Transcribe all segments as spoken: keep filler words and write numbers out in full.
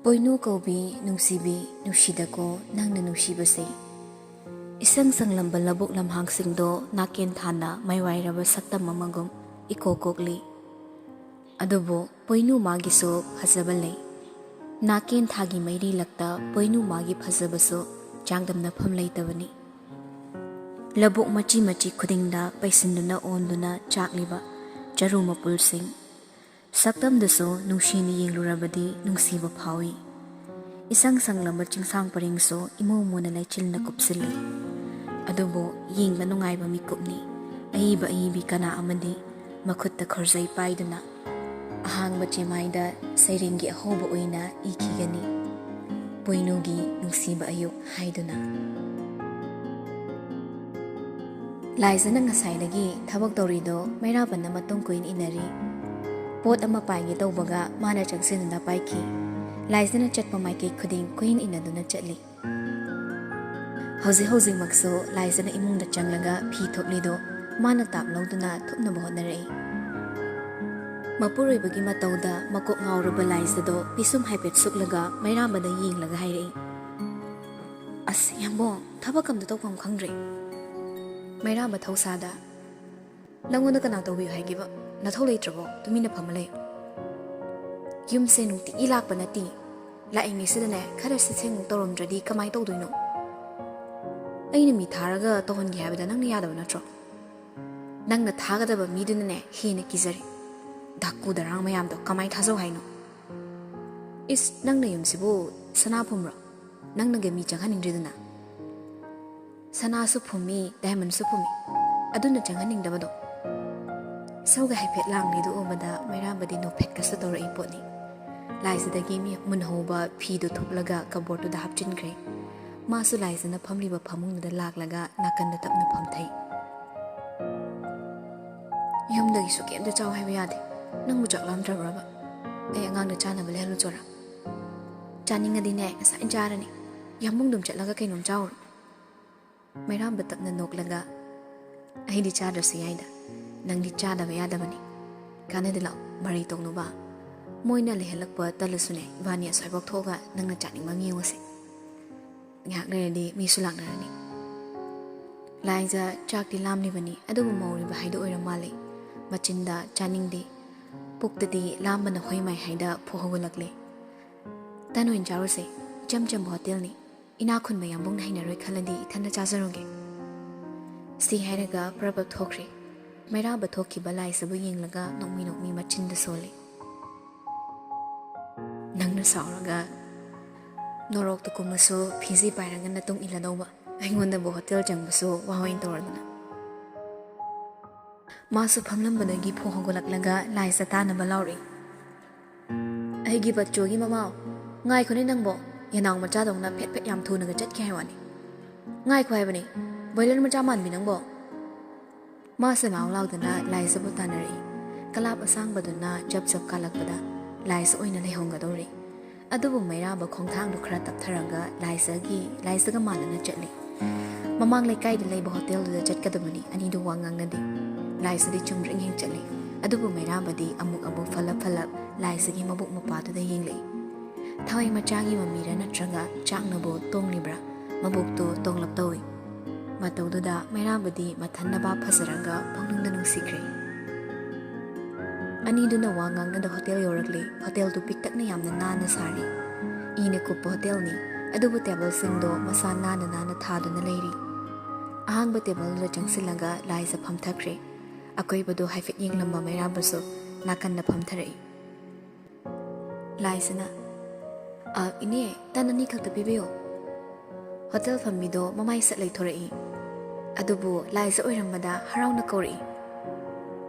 ꯄꯣꯏꯅꯨ ꯀꯧꯕꯤ ꯅꯨꯡꯁꯤꯕꯤ, ꯅꯨꯡꯁꯤꯗꯀꯣ ꯅꯪꯅ ꯅꯨꯡꯁꯤꯕꯁꯦ꯫ ꯏꯁꯪ ꯁꯪꯂꯝꯕ ꯂꯧꯕꯨꯛ ꯂꯝꯍꯥꯡꯁꯤꯡꯗꯣ ꯅꯥꯀꯦꯟ ꯊꯥꯅ ꯃꯩꯋꯥꯏꯔꯕ ꯁꯛꯇꯝ ꯑꯃꯒꯨꯝ ꯏꯀꯣꯛ ꯀꯣꯛꯂꯤ꯫ ꯑꯗꯨꯕꯨ ꯄꯣꯏꯅꯨ ꯃꯥꯒꯤꯁꯨ ꯐꯖꯕ ꯂꯩ꯫ ꯅꯥꯀꯦꯟ ꯊꯥꯒꯤ ꯃꯩꯔꯤꯂꯛꯇ ꯄꯣꯏꯅꯨ ꯃꯥꯒꯤ ꯐꯖꯕꯁꯨ ꯆꯥꯡꯗꯝꯅꯐꯝ ꯂꯩꯇꯕꯅꯤ꯫ ꯂꯧꯕꯨꯛ ꯃꯆꯤ ꯃꯆꯤ ꯈꯨꯗꯤꯡꯗ ꯄꯩꯁꯤꯟꯗꯨꯅ ꯑꯣꯟꯗꯨꯅ ꯆꯥꯛꯂꯤꯕ ꯆꯔꯨ ꯃꯄꯨꯜꯁꯤꯡ꯫ ꯁꯛꯇꯝꯗꯨꯁꯨ ꯅꯨꯡꯁꯤꯅ ꯌꯦꯡꯂꯨꯔꯕꯗꯤ ꯅꯨꯡꯁꯤꯕ ꯐꯥꯎꯏ꯫ ꯏꯁꯪ ꯁꯪꯂꯕ ꯆꯤꯡꯁꯥꯡ ꯄꯔꯦꯡꯁꯨ ꯏꯃꯨ ꯃꯨꯅ ꯂꯩꯆꯤꯜꯅ ꯀꯨꯞꯁꯤꯜꯂꯤ꯫ ꯑꯗꯨꯕꯨ ꯌꯦꯡꯕ ꯅꯨꯡꯉꯥꯏꯕ ꯃꯤꯀꯨꯞꯅꯤ꯫ ꯑꯏꯕ ꯑꯏꯕꯤ ꯀꯅꯥ ꯑꯃꯗꯤ ꯃꯈꯨꯠꯇ ꯈꯨꯔꯖꯩ ꯄꯥꯏꯗꯨꯅ ꯑꯍꯥꯡꯕ ꯆꯦꯃꯥꯏꯗ ꯁꯩꯔꯦꯡꯒꯤ ꯑꯍꯧꯕ ꯑꯣꯏꯅ ꯏꯈꯤꯒꯅꯤ꯫ ꯄꯣꯏꯅꯨꯒꯤ ꯅꯨꯡꯁꯤꯕ ꯑꯌꯨꯛ ꯍꯥꯏꯗꯨꯅ꯫ ꯂꯥꯏꯖꯅ ꯉꯁꯥꯏꯗꯒꯤ ꯊꯕꯛ ꯇꯧꯔꯤꯗꯣ ꯃꯩꯔꯥꯕꯅ ꯃꯇꯨꯡ ꯀꯨꯏꯅ ꯏꯟꯅꯔꯤ꯫ ꯄꯣꯠ ꯑꯃ ꯄꯥꯏꯒꯦ ꯇꯧꯕꯒ ꯃꯥꯅ ꯆꯪꯁꯤꯟꯗꯨꯅ ꯄꯥꯏꯈꯤ꯫ ꯂꯥꯏꯖꯅ ꯆꯠꯄ ꯃꯥꯏꯀꯩ ꯈꯨꯗꯤꯡ ꯀꯨꯏꯟ ꯏꯟꯅꯗꯨꯅ ꯆꯠꯂꯤ꯫ ꯍꯧꯖꯤꯛ ꯍꯧꯖꯤꯛꯃꯛꯁꯨ ꯂꯥꯏꯖꯅ ꯏꯃꯨꯡꯗ ꯆꯪꯂꯒ ꯐꯤ ꯊꯨꯞꯂꯤꯗꯣ ꯃꯥꯅ ꯇꯥꯞ ꯂꯧꯗꯨꯅ ꯊꯨꯞꯅꯕ ꯍꯣꯠꯅꯔꯛꯏ꯫ ꯃꯄꯨꯔꯣꯏꯕꯒꯤ ꯃꯇꯧꯗ ꯃꯀꯣꯛ ꯉꯥꯎꯔꯕ ꯂꯥꯏꯖꯗꯣ ꯄꯤꯁꯨꯝ ꯍꯥꯏꯐꯦꯠ ꯁꯨꯛꯂꯒ ꯃꯩꯔꯥꯕꯗ ꯌꯦꯡꯂꯒ ꯍꯥꯏꯔꯛꯏ, "ꯑꯁ ꯌꯥꯝꯕꯣꯡ, ꯊꯕꯛ ꯑꯝꯇ ꯇꯧꯐꯝ ꯈꯪꯗ꯭ꯔꯦ꯫" ꯃꯩꯔꯥꯕ ꯊꯧꯁꯥꯗ, "ꯅꯪꯉꯣꯟꯗ ꯀꯅꯥ ꯇꯧꯕꯤꯌꯨ ꯍꯥꯏꯒꯦꯕ? ꯅꯊꯧ ꯂꯩꯇ꯭ꯔꯕꯣ? ꯇꯨꯃꯤꯟꯅ ꯐꯝꯃ ꯂꯩꯌꯨ꯫ ꯌꯨꯝꯁꯦ ꯅꯨꯡꯇꯤꯒꯤ ꯂꯥꯛꯄ ꯅꯠꯇꯦ꯫ ꯂꯥꯛꯏꯉꯩꯁꯤꯗꯅꯦ ꯈꯔ ꯁꯤꯠ ꯁꯦꯡꯃꯨꯛ ꯇꯧꯔꯝꯗ꯭ꯔꯗꯤ ꯀꯃꯥꯏꯅ ꯇꯧꯗꯣꯏꯅꯣ? ꯑꯩꯅ ꯃꯤ ꯊꯥꯔꯒ ꯇꯧꯍꯟꯒꯦ ꯍꯥꯏꯕꯗ ꯅꯪꯅ ꯌꯥꯗꯕ ꯅꯠꯇ꯭ꯔꯣ? ꯅꯪꯅ ꯊꯥꯒꯗꯕ ꯃꯤꯗꯨꯅꯅꯦ ꯍꯦꯟꯅ ꯀꯤꯖꯔꯦ꯫ ꯗꯥꯀꯨ ꯗꯔꯥꯡ ꯃꯌꯥꯝꯗꯣ ꯀꯃꯥꯏꯅ ꯊꯥꯖꯧ ꯍꯥꯏꯅꯣ? ꯏꯁ, ꯅꯪꯅ ꯌꯨꯝꯁꯤꯕꯨ ꯁꯅꯥ ꯐꯨꯝꯕ꯭ꯔꯣ? ꯅꯪꯅꯒ ꯃꯤ ꯆꯪꯍꯟꯅꯤꯡꯗ꯭ꯔꯤꯗꯨꯅ?" "ꯁꯅꯥꯁꯨ ꯐꯨꯝꯃꯤ, ꯗꯥꯏꯃꯟꯁꯨ ꯐꯨꯝꯃꯤ, ꯑꯗꯨꯅ ꯆꯪꯍꯟꯅꯤꯡꯗꯕꯗꯣ꯫" ꯏꯁꯧꯒ ꯍꯥꯏꯐꯦꯠ ꯂꯥꯡꯂꯤꯗꯨ ꯎꯕꯗ ꯃꯩꯔꯥꯕꯗꯤ ꯅꯣꯛꯐꯦꯠꯀꯁꯨ ꯇꯧꯔꯛꯏ ꯄꯣꯠꯅꯤ꯫ ꯂꯥꯏꯖꯗꯒꯤ ꯃꯤ ꯃꯨꯟꯍꯧꯕ ꯐꯤꯗꯨ ꯊꯨꯞꯂꯒ ꯀꯕꯣꯔꯗꯨꯗ ꯍꯥꯞꯆꯤꯟꯈ꯭ꯔꯦ꯫ ꯃꯥꯁꯨ ꯂꯥꯏꯖꯅ ꯐꯝꯂꯤꯕ ꯐꯃꯨꯡꯗꯨꯗ ꯂꯥꯛꯂꯒ ꯅꯥꯀꯟꯗ ꯇꯞꯅ ꯐꯝꯊꯩ꯫ "ꯌꯨꯝꯗꯒꯤꯁꯨ ꯀꯩꯝꯇ ꯆꯥꯎ ꯍꯥꯏꯕ ꯌꯥꯗꯦ꯫ ꯅꯪꯕꯨ ꯆꯥꯛ ꯂꯥꯝꯗ꯭ꯔꯕ꯭ꯔꯕ? ꯑꯩ ꯑꯉꯥꯡꯗ ꯆꯥꯅꯕ ꯂꯩꯍꯜꯂꯨ ꯆꯣꯔꯥ?" "ꯆꯥꯅꯤꯡꯉꯗꯤꯅꯦ ꯉꯁꯥꯏꯅ ꯆꯥꯔꯅꯤ꯫ ꯌꯥꯝꯕꯨꯡꯗꯨꯝ ꯆꯠꯂꯒ ꯀꯩꯅꯣꯝ ꯆꯥꯎꯔꯣ꯫" ꯃꯩꯔꯥꯕ ꯇꯞꯅ ꯅꯣꯛꯂꯒ, "ꯑꯩꯗꯤ ꯆꯥꯗ꯭ꯔꯁꯨ ꯌꯥꯏꯗ, ꯅꯪꯗꯤ ꯆꯥꯗꯕ ꯌꯥꯗꯕꯅꯤ꯫ ꯀꯥꯟꯅꯗꯦ, ꯂꯥꯛꯑꯣ, ꯃꯔꯩ ꯇꯧꯅꯨꯕ꯫ ꯃꯣꯏꯅ ꯂꯩꯍꯜꯂꯛꯄ ꯇꯜꯂꯁꯨꯅꯦ, ꯏꯕꯥꯅꯤ ꯑꯁ꯭ꯋꯥꯏꯐꯥꯎ ꯊꯣꯛꯑꯒ ꯅꯪꯅ ꯆꯥꯅꯤꯡꯕ ꯑꯃ ꯌꯦꯡꯉꯨꯁꯦ꯫ ꯉꯥꯏꯍꯥꯛ ꯂꯩꯔꯗꯤ ꯃꯤꯁꯨ ꯂꯥꯛꯅꯔꯅꯤ꯫ ꯂꯥꯏꯖ ꯆꯥꯛꯇꯤ ꯂꯥꯝꯂꯤꯕꯅꯤ, ꯑꯗꯨꯕꯨ ꯃꯧꯔꯤꯕ ꯍꯥꯏꯗꯣ ꯑꯣꯏꯔ ꯃꯥꯜꯂꯦ꯫ ꯃꯆꯤꯟꯗ ꯆꯥꯅꯤꯡꯗꯦ, ꯄꯨꯛꯇꯗꯤ ꯂꯥꯝꯕꯅ ꯍꯣꯏ ꯃꯥꯏ ꯍꯥꯏꯗ ꯐꯨ ꯍꯧꯒꯠꯂꯛꯂꯦ꯫ "ꯇꯟ ꯑꯣꯏꯅ ꯆꯥꯔꯨꯁꯦ, ꯏꯆꯝ ꯆꯝꯕ ꯍꯣꯇꯦꯜꯅꯤ, ꯏꯅꯥꯛ ꯈꯨꯟꯕ ꯌꯥꯝꯕꯨꯡꯅ ꯍꯩꯅꯔꯣꯏ ꯈꯜꯂꯗꯤ ꯏꯊꯟꯗ ꯆꯥꯖꯔꯨꯒꯦ"꯫ ꯁꯤ ꯍꯥꯏꯔꯒ ꯄ꯭ꯔꯞ ꯄ꯭ꯔꯞ ꯊꯣꯛꯈ꯭ꯔꯦ꯫ ꯃꯩꯔꯥꯕ ꯊꯣꯛꯈꯤꯕ ꯂꯥꯏꯖꯕꯨ ꯌꯦꯡꯂꯒ ꯅꯣꯛꯃꯤ ꯅꯣꯛꯃꯤ ꯃꯆꯤꯟꯗ ꯁꯣꯜꯂꯤ꯫ "ꯅꯪꯅ ꯁꯥꯎꯔꯒ ꯅꯣꯔꯣꯛꯇ ꯀꯨꯝꯃꯁꯨ ꯐꯤꯖꯤ ꯄꯥꯏꯔꯒ ꯅꯇꯨꯡ ꯏꯜꯂꯗꯧꯕ, ꯑꯩꯉꯣꯟꯗꯕꯨ ꯍꯣꯇꯦꯜ ꯆꯪꯕꯁꯨ ꯋꯥ ꯑꯣꯏꯅ ꯇꯧꯔꯗꯅ"꯫ ꯃꯥꯁꯨ ꯐꯝꯂꯝꯕꯗꯒꯤ ꯐꯨ ꯍꯧꯒꯠꯂꯛꯂꯒ ꯂꯥꯏꯖ ꯇꯥꯅꯕ ꯂꯥꯎꯔꯛꯏ꯫ "ꯑꯩꯒꯤ ꯕꯆꯣꯒꯤ ꯃꯃꯥꯎ, ꯉꯥꯏꯈꯣꯅꯦ ꯅꯪꯕꯣ, ꯌꯦꯅꯥꯎ ꯃꯆꯥꯗꯧꯅ ꯐꯦꯠ ꯐꯦꯠ ꯌꯥꯝ ꯊꯨꯅꯒ ꯆꯠꯈꯤ ꯍꯥꯏ ꯋꯥꯅꯤ꯫ ꯉꯥꯏꯈꯣ ꯍꯥꯏꯕꯅꯤ, ꯕꯣꯏꯂꯔ ꯃꯆꯥ ꯃꯥꯟꯕꯤ ꯅꯪꯕꯣ"꯫ ꯃꯥꯁꯦ ꯃꯥꯎ ꯂꯥꯎꯗꯅ ꯂꯥꯏꯖꯕꯨ ꯇꯥꯟꯅꯔꯛꯏ꯫ ꯀꯂꯥꯞ ꯑꯁꯥꯡꯕꯗꯨꯅ ꯖꯞ ꯖꯞ ꯀꯥꯜꯂꯛꯄꯗ ꯂꯥꯏꯖ ꯑꯣꯏꯅ ꯂꯩꯍꯧꯒꯗꯧꯔꯦ꯫ ꯑꯗꯨꯕꯨ ꯃꯩꯔꯥꯕ ꯈꯣꯡꯊꯥꯡꯗꯨ ꯈꯔ ꯇꯞꯊꯔꯒ ꯂꯥꯏꯖꯒꯤ, ꯂꯥꯏꯖꯒ ꯃꯥꯟꯅꯅ ꯆꯠꯂꯤ꯫ ꯃꯃꯥꯡ ꯂꯩꯀꯥꯏꯗ ꯂꯩꯕ ꯍꯣꯇꯦꯜꯗꯨꯗ ꯆꯠꯀꯗꯕꯅꯤ, ꯑꯅꯤꯗꯨ ꯋꯥ ꯉꯥꯡꯅꯗꯦ꯫ ꯂꯥꯏꯖꯗꯤ ꯆꯨꯝꯗ꯭ꯔꯤꯡ ꯍꯦꯛ ꯆꯠꯂꯤ꯫ ꯑꯗꯨꯕꯨ ꯃꯩꯔꯥꯕꯗꯤ ꯑꯃꯨꯛ ꯑꯃꯨꯛ ꯐꯠꯂꯞ ꯐꯠꯂꯞ ꯂꯥꯏꯖꯒꯤ ꯃꯕꯨꯛ ꯃꯄꯥꯗꯨꯗ ꯌꯦꯡꯂꯛꯏ꯫ ꯊꯋꯥꯏ ꯃꯆꯥꯒꯤ ꯃꯃꯤꯔ ꯅꯠꯇ꯭ꯔꯒ ꯆꯥꯛꯅꯕꯨ ꯇꯣꯡꯂꯤꯕ꯭ꯔꯥ? ꯃꯕꯨꯛꯇꯨ ꯇꯣꯡꯂꯞ ꯇꯧꯏ꯫ ꯃꯇꯧꯗꯨꯗ ꯃꯩꯔꯥꯕꯗꯤ ꯃꯊꯟꯅꯕ ꯐꯖꯔꯒ ꯄꯨꯛꯅꯤꯡꯗ ꯅꯨꯡꯁꯤꯈ꯭ꯔꯦ꯫ ꯑꯅꯤꯗꯨꯅ ꯋꯥ ꯉꯥꯡꯅꯗ ꯍꯣꯇꯦꯜ ꯌꯧꯔꯛꯂꯦ꯫ ꯍꯣꯇꯦꯜꯗꯨ ꯄꯤꯛꯇꯛꯅ ꯌꯥꯝꯅ ꯅꯥꯟꯅ ꯁꯥꯔꯤ꯫ ꯏꯅ ꯀꯨꯞꯄ ꯍꯣꯇꯦꯜꯅꯤ, ꯑꯗꯨꯕꯨ ꯇꯦꯕꯜꯁꯤꯡꯗꯣ ꯃꯁꯥ ꯅꯥꯟꯅ ꯅꯥꯟꯅ ꯊꯥꯗꯨꯅ ꯂꯩꯔꯤ꯫ ꯑꯍꯥꯡꯕ ꯇꯦꯕꯜꯗꯨꯗ ꯆꯪꯁꯤꯜꯂꯒ ꯂꯥꯏꯖ ꯐꯝꯊꯈ꯭ꯔꯦ꯫ ꯑꯀꯣꯏꯕꯗꯨ ꯍꯥꯏꯐꯦꯠ ꯌꯦꯡꯂꯝꯕ ꯃꯩꯔꯥꯕꯁꯨ ꯅꯥꯀꯟꯗ ꯐꯝꯊꯔꯛꯏ꯫ ꯂꯥꯏꯖꯅ, "ꯑ, ꯏꯅꯦ, ꯇꯟ ꯑꯅꯤ ꯈꯛꯇ ꯄꯤꯕꯤꯌꯨ"꯫ ꯍꯣꯇꯦꯜ ꯐꯝꯕꯤꯗꯣ ꯃꯃꯥꯏ ꯁꯠ ꯂꯩꯊꯣꯔꯛꯏ꯫ ꯑꯗꯨꯕꯨ ꯂꯥꯏꯖ ꯑꯣꯏꯔꯝꯕꯗ ꯍꯔꯥꯎꯅ ꯀꯧꯔꯛꯏ,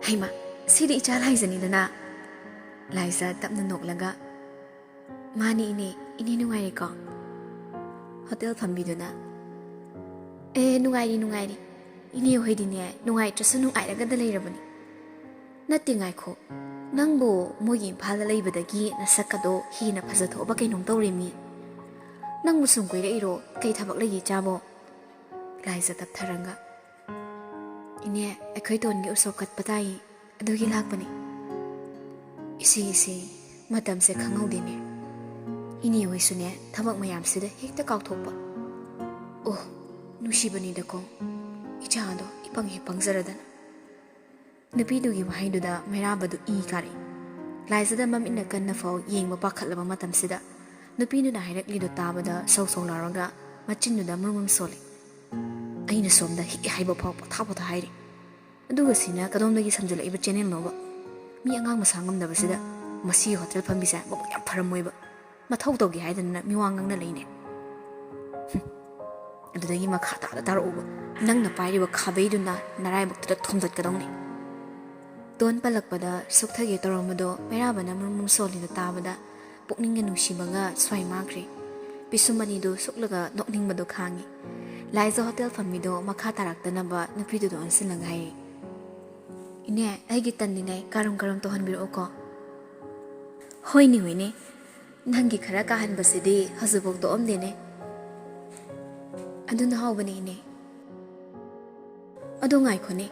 "ꯍꯩꯃꯥ, ꯁꯤꯗꯤ ꯏꯆꯥ ꯂꯥꯏꯖꯅꯤꯗꯅ"꯫ ꯂꯥꯏꯖ ꯇꯞꯅ ꯅꯣꯛꯂꯒ, "ꯃꯥꯅꯤ ꯏꯅꯦ, ꯏꯅꯦ ꯅꯨꯡꯉꯥꯏꯔꯤꯀꯣ?" ꯍꯣꯇꯦꯜ ꯐꯝꯕꯤꯗꯨꯅ, "ꯑꯦ, ꯅꯨꯡꯉꯥꯏꯔꯤ, ꯅꯨꯡꯉꯥꯏꯔꯤ꯫ ꯏꯅꯦ ꯍꯣꯏꯗꯤꯅꯦ, ꯅꯨꯡꯉꯥꯏꯇ꯭ꯔꯁꯨ ꯅꯨꯡꯉꯥꯏꯔꯒꯗ ꯂꯩꯔꯕꯅꯤ꯫ ꯅꯠꯇꯦ, ꯉꯥꯏꯈꯣ, ꯅꯪꯕꯨ ꯃꯣꯏꯒꯤ ꯏꯝꯐꯥꯜꯗ ꯂꯩꯕꯗꯒꯤ ꯅꯁꯛꯀꯗꯣ ꯍꯦꯟꯅ ꯐꯖꯊꯣꯛꯑꯕ ꯀꯩꯅꯣꯝ ꯇꯧꯔꯦꯃꯤ꯫ ꯅꯪꯕꯨ ꯁꯨꯝ ꯀꯣꯏꯔꯛꯏꯔꯣ? ꯀꯩ ꯊꯕꯛ ꯂꯩꯒꯦ ꯏꯆꯥꯕꯣ?" ꯂꯥꯏꯖ ꯇꯞꯊꯔꯒ, "ꯏꯅꯦ, ꯑꯩꯈꯣꯏ ꯇꯣꯟꯒꯤ ꯎꯁꯣꯞ ꯀꯠꯄ ꯇꯥꯏꯌꯦ, ꯑꯗꯨꯒꯤ ꯂꯥꯛꯄꯅꯤ"꯫ "ꯏꯁꯤ, ꯏꯁꯤ, ꯃꯇꯝꯁꯦ ꯈꯪꯍꯧꯗꯦꯅꯦ꯫ ꯏꯅꯦ ꯍꯣꯏꯁꯨꯅꯦ, ꯊꯕꯛ ꯃꯌꯥꯝꯁꯤꯗ ꯍꯦꯛꯇ ꯀꯥꯎꯊꯣꯛꯄ꯫ ꯑꯣ, ꯅꯨꯡꯁꯤꯕꯅꯤꯗꯀꯣ, ꯏꯆꯥꯗꯣ ꯏꯄꯪ ꯍꯦꯛ ꯄꯪꯖꯔꯗꯅ꯫ ꯅꯨꯄꯤꯗꯨꯒꯤ ꯋꯥꯍꯩꯗꯨꯗ ꯃꯩꯔꯥꯕꯗꯨ ꯏ ꯀꯥꯔꯛꯏ꯫ ꯂꯥꯏꯖꯗ ꯃꯃꯤꯠꯅ ꯀꯟꯅ ꯐꯥꯎ ꯌꯦꯡꯕ ꯄꯥꯈꯠꯂꯕ ꯃꯇꯝꯁꯤꯗ, ꯅꯨꯄꯤꯗꯨꯅ ꯍꯥꯏꯔꯛꯂꯤꯗꯨ ꯇꯥꯕꯗ ꯁꯧ ꯁꯧ ꯂꯥꯎꯔꯒ ꯃꯆꯤꯟꯗꯨꯗ ꯃ꯭ꯔꯨꯝ ꯃ꯭ꯔꯨꯝ ꯁꯣꯜꯂꯤ꯫ ꯑꯩꯅ ꯁꯣꯝꯗ ꯍꯤ ꯍꯥꯏꯕ ꯐꯥꯎ ꯄꯣꯊꯥ ꯄꯣꯊꯥ ꯍꯥꯏꯔꯤ꯫ ꯑꯗꯨꯒ ꯁꯤꯅ ꯀꯗꯣꯝꯗꯒꯤ ꯁꯝꯖꯤꯜꯂꯛꯏꯕ ꯆꯦꯅꯦꯜꯅꯣꯕ? ꯃꯤ ꯑꯉꯥꯡ ꯃꯁꯥ ꯉꯝꯗꯕꯁꯤꯗ ꯃꯁꯤꯒꯤ ꯍꯣꯇꯦꯜ ꯐꯝꯕꯤꯁꯦ ꯃꯕꯨꯛ ꯌꯥꯝ ꯐꯔꯝꯃꯣꯏꯕ꯫ ꯃꯊꯧ ꯇꯧꯒꯦ ꯍꯥꯏꯗꯅ ꯃꯤꯋꯥ ꯉꯥꯡꯅ ꯂꯩꯅꯦ꯫ ꯍꯨꯝ꯫ ꯑꯗꯨꯗꯒꯤ ꯃꯈꯥ ꯇꯥꯅ ꯇꯥꯔꯛꯎꯕ꯫ ꯅꯪꯅ ꯄꯥꯏꯔꯤꯕ ꯈꯥꯕꯩꯗꯨꯅ ꯅꯔꯥꯏꯕꯛꯇꯨꯗ ꯊꯣꯝꯖꯠꯀꯗꯧꯅꯤ꯫ ꯇꯣꯟ ꯄꯜꯂꯛꯄꯗ ꯁꯨꯛꯊꯒꯦ ꯇꯧꯔꯝꯕꯗꯣ ꯃꯩꯔꯥꯕꯅ ꯃ꯭ꯔꯨꯝ ꯃ꯭ꯔꯨꯝ ꯁꯣꯜꯂꯤꯗꯣ ꯇꯥꯕꯗ ꯄꯨꯛꯅꯤꯡꯒ ꯅꯨꯡꯁꯤꯕꯒ ꯁ꯭ꯋꯥꯏ ꯃꯥꯡꯈ꯭ꯔꯦ꯫ ꯄꯤꯁꯨꯝ ꯑꯅꯤꯗꯨ ꯁꯨꯛꯂꯒ ꯅꯣꯛꯅꯤꯡꯕꯗꯣ ꯈꯥꯡꯉꯤ꯫ ꯂꯥꯏꯖ ꯍꯣꯇꯦꯜ ꯐꯝꯃꯤꯗꯣ ꯃꯈꯥ ꯇꯥꯔꯛꯇꯅꯕ ꯅꯨꯄꯤꯗꯨꯗ ꯑꯣꯟꯁꯤꯜꯂꯒ ꯍꯥꯏꯔꯤ, "ꯏꯅꯦ, ꯑꯩꯒꯤ ꯇꯟꯗꯤꯅꯦ ꯀꯥꯔꯨꯝ ꯀꯥꯔꯨꯝ ꯇꯧꯍꯟꯕꯤꯔꯛꯎꯀꯣ꯫" "ꯍꯣꯏꯅꯦ, ꯍꯣꯏꯅꯦ, ꯅꯪꯒꯤ ꯈꯔ ꯀꯥꯍꯟꯕꯁꯤꯗꯤ ꯍꯧꯖꯤꯛꯐꯥꯎ ꯇꯣꯛꯑꯝꯗꯦꯅꯦ꯫" "ꯑꯗꯨꯅ ꯍꯥꯎꯕꯅꯦ, ꯏꯅꯦ꯫" "ꯑꯗꯣ ꯉꯥꯏꯈꯣꯅꯦ,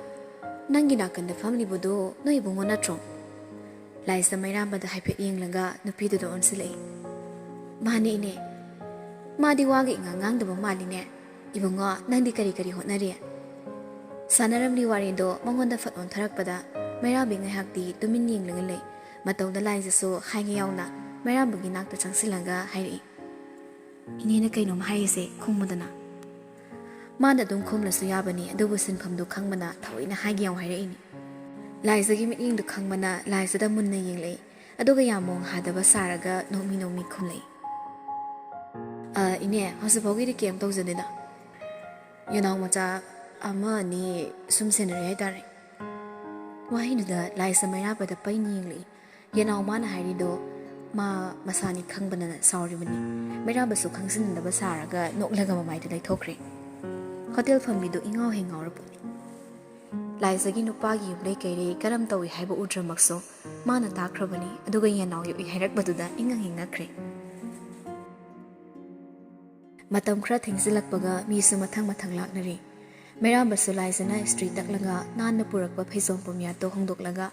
ꯅꯪꯒꯤ ꯅꯥꯀꯟꯗ ꯐꯝꯂꯤꯕꯗꯣ ꯅꯣꯏ ꯏꯕꯨꯡꯉꯣ ꯅꯠꯇ꯭ꯔꯣ?" ꯂꯥꯏꯖ ꯃꯩꯔꯥꯕꯗ ꯍꯥꯏꯐꯦꯠ ꯌꯦꯡꯂꯒ ꯅꯨꯄꯤꯗꯨꯗ ꯑꯣꯟꯁꯤꯜꯂꯛꯏ꯫ "ꯃꯥꯅꯦ, ꯏꯅꯦ꯫ ꯃꯥꯗꯤ ꯋꯥꯒ ꯏꯉꯥꯡ ꯉꯥꯡꯗꯕ ꯃꯥꯜꯂꯤꯅꯦ꯫ ꯏꯕꯨꯡꯉꯣ, ꯅꯪꯗꯤ ꯀꯔꯤ ꯀꯔꯤ ꯍꯣꯠꯅꯔꯤ?" ꯁꯥꯟꯅꯔꯝꯂꯤ ꯋꯥꯔꯤꯗꯣ ꯃꯉꯣꯟꯗ ꯐꯠ ꯑꯣꯟꯊꯔꯛꯄꯗ ꯃꯩꯔꯥꯕꯤ ꯉꯥꯏꯍꯥꯛꯇꯤ ꯇꯨꯃꯤꯟ ꯌꯦꯡꯂꯒ ꯂꯩ꯫ ꯃꯇꯧꯗ ꯂꯥꯏꯖꯁꯨ ꯍꯥꯏꯒꯦ ꯌꯥꯎꯅ ꯃꯩꯔꯥꯕꯒꯤ ꯅꯥꯛꯇ ꯆꯪꯁꯤꯜꯂꯒ ꯍꯥꯏꯔꯛꯏ, "ꯏꯅꯦꯅ ꯀꯩꯅꯣꯝ ꯍꯥꯏꯔꯤꯁꯦ ꯈꯨꯝꯃꯨꯗꯅ꯫" ꯃꯥꯅ ꯑꯗꯨꯝ ꯈꯨꯝꯂꯁꯨ ꯌꯥꯕꯅꯤ, ꯑꯗꯨꯕꯨ ꯁꯤꯟꯐꯝꯗꯨ ꯈꯪꯕꯅ ꯊꯑꯣꯏꯅ ꯍꯥꯏꯒꯦ ꯌꯥꯎ ꯍꯥꯏꯔꯛꯏꯅꯤ꯫ ꯂꯥꯏꯖꯒꯤ ꯃꯤꯠꯌꯦꯡꯗꯨ ꯈꯪꯕꯅ ꯂꯥꯏꯖꯗ ꯃꯨꯟꯅ ꯌꯦꯡꯂꯛꯏ, ꯑꯗꯨꯒ ꯌꯥꯝ ꯃꯑꯣꯡ ꯍꯥꯗꯕ ꯁꯥꯔꯒ ꯅꯣꯛꯃꯤ ꯅꯣꯛꯃꯤ ꯈꯨꯝꯂꯛꯏ, "ꯑ, ꯏꯅꯦ, ꯍꯧꯖꯤꯛꯐꯥꯎꯒꯤꯗꯤ ꯀꯩꯝ ꯇꯧꯖꯗꯦꯗ꯫ ꯌꯦꯅꯥꯎ ꯃꯆꯥ ꯑꯃ ꯑꯅꯤ ꯁꯨꯝ ꯁꯦꯟꯅꯔꯤ ꯍꯥꯏꯇꯥꯔꯦ꯫" ꯋꯥꯍꯩꯗꯨꯗ ꯂꯥꯏꯖ ꯃꯩꯔꯥꯕꯗ ꯄꯩꯅ ꯌꯦꯡꯂꯛꯏ꯫ ꯌꯦꯅꯥꯎ ꯃꯥꯅ ꯍꯥꯏꯔꯤꯗꯣ ꯃꯥ ꯃꯁꯥꯅꯤ ꯈꯪꯕꯅ ꯁꯥꯎꯔꯤꯕꯅꯤ꯫ ꯃꯩꯔꯥꯕꯁꯨ ꯈꯪꯖꯤꯟꯅꯗꯕ ꯁꯥꯔꯒ ꯅꯣꯛꯂꯒ ꯃꯃꯥꯏꯗ ꯂꯩꯊꯣꯛꯈ꯭ꯔꯦ꯫ ꯍꯣꯇꯦꯜ ꯐꯝꯕꯤꯗꯨ ꯏꯉꯥꯎ ꯍꯦꯛ ꯉꯥꯎꯔ ꯄꯣꯠꯅꯤ꯫ ꯂꯥꯏꯖꯒꯤ ꯅꯨꯄꯥꯒꯤ ꯌꯨꯝꯂꯩ ꯀꯩꯔꯩ ꯀꯔꯝ ꯇꯧꯏ ꯍꯥꯏꯕ ꯎꯗ꯭ꯔꯃꯛꯁꯨ ꯃꯥꯅ ꯇꯥꯈ꯭ꯔꯕꯅꯤ, ꯑꯗꯨꯒ ꯌꯦꯅꯥꯎ ꯌꯣꯛꯏ ꯍꯥꯏꯔꯛꯄꯗꯨꯗ ꯏꯉꯛ ꯍꯦꯛ ꯉꯛꯈ꯭ꯔꯦ꯫ ꯃꯇꯝ ꯈꯔ ꯊꯦꯡꯖꯤꯜꯂꯛꯄꯒ ꯃꯤꯁꯨ ꯃꯊꯪ ꯃꯊꯪ ꯂꯥꯛꯅꯔꯦ꯫ ꯃꯩꯔꯥꯕꯁꯨ ꯂꯥꯏꯖꯅ ꯏꯁꯇ꯭ꯔꯤ ꯇꯛꯂꯒ ꯅꯥꯟꯅ ꯄꯨꯔꯛꯄ ꯐꯩꯖꯣꯝ ꯄꯨꯝꯌꯥꯠꯇꯨ ꯍꯣꯡꯗꯣꯛꯂꯒ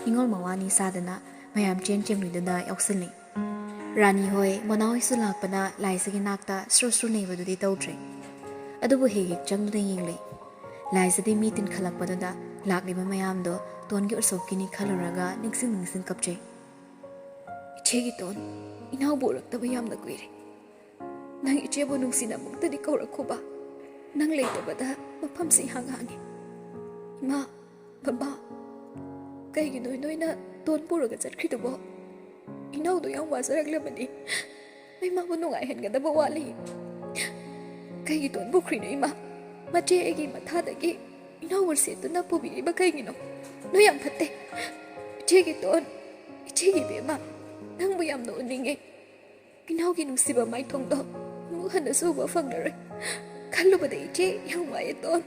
ꯅꯤꯉꯣꯜ ꯃꯋꯥꯅꯤ ꯁꯥꯗꯅ ꯃꯌꯥꯝ ꯆꯦꯟ ꯆꯦꯟꯂꯤꯗꯨꯅ ꯌꯥꯎꯁꯤꯜꯂꯤ꯫ ꯔꯥꯅꯤ ꯍꯣꯏ, ꯃꯣꯅꯥ ꯍꯣꯏꯁꯨ ꯂꯥꯛꯄꯅ ꯂꯥꯏꯖꯒꯤ ꯅꯥꯛꯇ ꯁ꯭ꯔꯨ ꯁ꯭ꯔꯨ ꯅꯩꯕꯗꯨꯗꯤ ꯇꯧꯗ꯭ꯔꯦ꯫ ꯑꯗꯨꯕꯨ ꯍꯦꯛ ꯍꯦꯛ ꯆꯪꯗꯨꯅ ꯌꯦꯡꯂꯤ꯫ ꯂꯥꯏꯖꯗꯤ ꯃꯤ ꯇꯤꯟꯈꯠꯂꯛꯄꯗꯨꯗ ꯂꯥꯛꯂꯤꯕ ꯃꯌꯥꯝꯗꯣ ꯇꯣꯟꯒꯤ ꯎꯁꯣꯞꯀꯤꯅꯤ ꯈꯜꯂꯨꯔꯒ ꯅꯤꯡꯁꯤꯡ ꯅꯤꯡꯁꯤꯡ ꯀꯞꯆꯩ꯫ "ꯏꯆꯦꯒꯤ ꯇꯣꯟ, ꯏꯅꯥꯎꯕꯨ ꯎꯔꯛꯇꯕ ꯌꯥꯝꯅ ꯀꯨꯏꯔꯦ꯫ ꯅꯪ ꯏꯆꯦꯕꯨ ꯅꯨꯡꯁꯤꯅ ꯑꯃꯨꯛꯇꯗꯤ ꯀꯧꯔꯛꯈꯣꯕ꯫ ꯅꯪ ꯂꯩꯇꯕꯗ ꯃꯐꯝꯁꯤ ꯏꯍꯥꯡ ꯍꯥꯡꯉꯤ꯫ ꯏꯃꯥ, ꯕꯕꯥ, ꯀꯩꯒꯤꯅꯣ ꯅꯣꯏꯅ ꯇꯣꯟ ꯄꯨꯔꯒ ꯆꯠꯈ꯭ꯔꯤꯗꯨꯕꯣ? ꯏꯅꯥꯎꯗꯣ ꯌꯥꯝ ꯋꯥꯖꯔꯛꯂꯕꯅꯤ꯫ ꯅꯣꯏ ꯃꯥꯕꯨ ꯅꯨꯡꯉꯥꯏꯍꯟꯒꯗꯕ ꯋꯥꯠꯂꯤ꯫ ꯀꯩꯒꯤ ꯇꯣꯟ ꯄꯨꯈ꯭ꯔꯤꯅꯣ ꯏꯃꯥ? ꯃꯆꯦ ꯑꯩꯒꯤ ꯃꯊꯥꯗꯒꯤ ꯏꯅꯥꯎꯕꯨ ꯁꯦꯠꯇꯨꯅ ꯄꯨꯕꯤꯔꯤꯕ ꯀꯩꯒꯤꯅꯣ? ꯅꯣꯏ ꯌꯥꯝ ꯐꯠꯇꯦ꯫ ꯏꯆꯦꯒꯤ ꯇꯣꯟ, ꯏꯆꯦꯒꯤ ꯕꯦꯝꯃ, ꯅꯪꯕꯨ ꯌꯥꯝꯅ ꯎꯅꯤꯡꯉꯦ꯫ ꯏꯅꯥꯎꯒꯤ ꯅꯨꯡꯁꯤꯕ ꯃꯥꯏꯊꯣꯡꯗꯣ ꯑꯃꯨꯛ ꯍꯟꯅꯁꯨ ꯎꯕ ꯐꯪꯂꯔꯣꯏ꯫ ꯈꯜꯂꯨꯕꯗ ꯏꯆꯦ ꯌꯥꯝ ꯋꯥꯏꯌꯦ ꯇꯣꯟ꯫"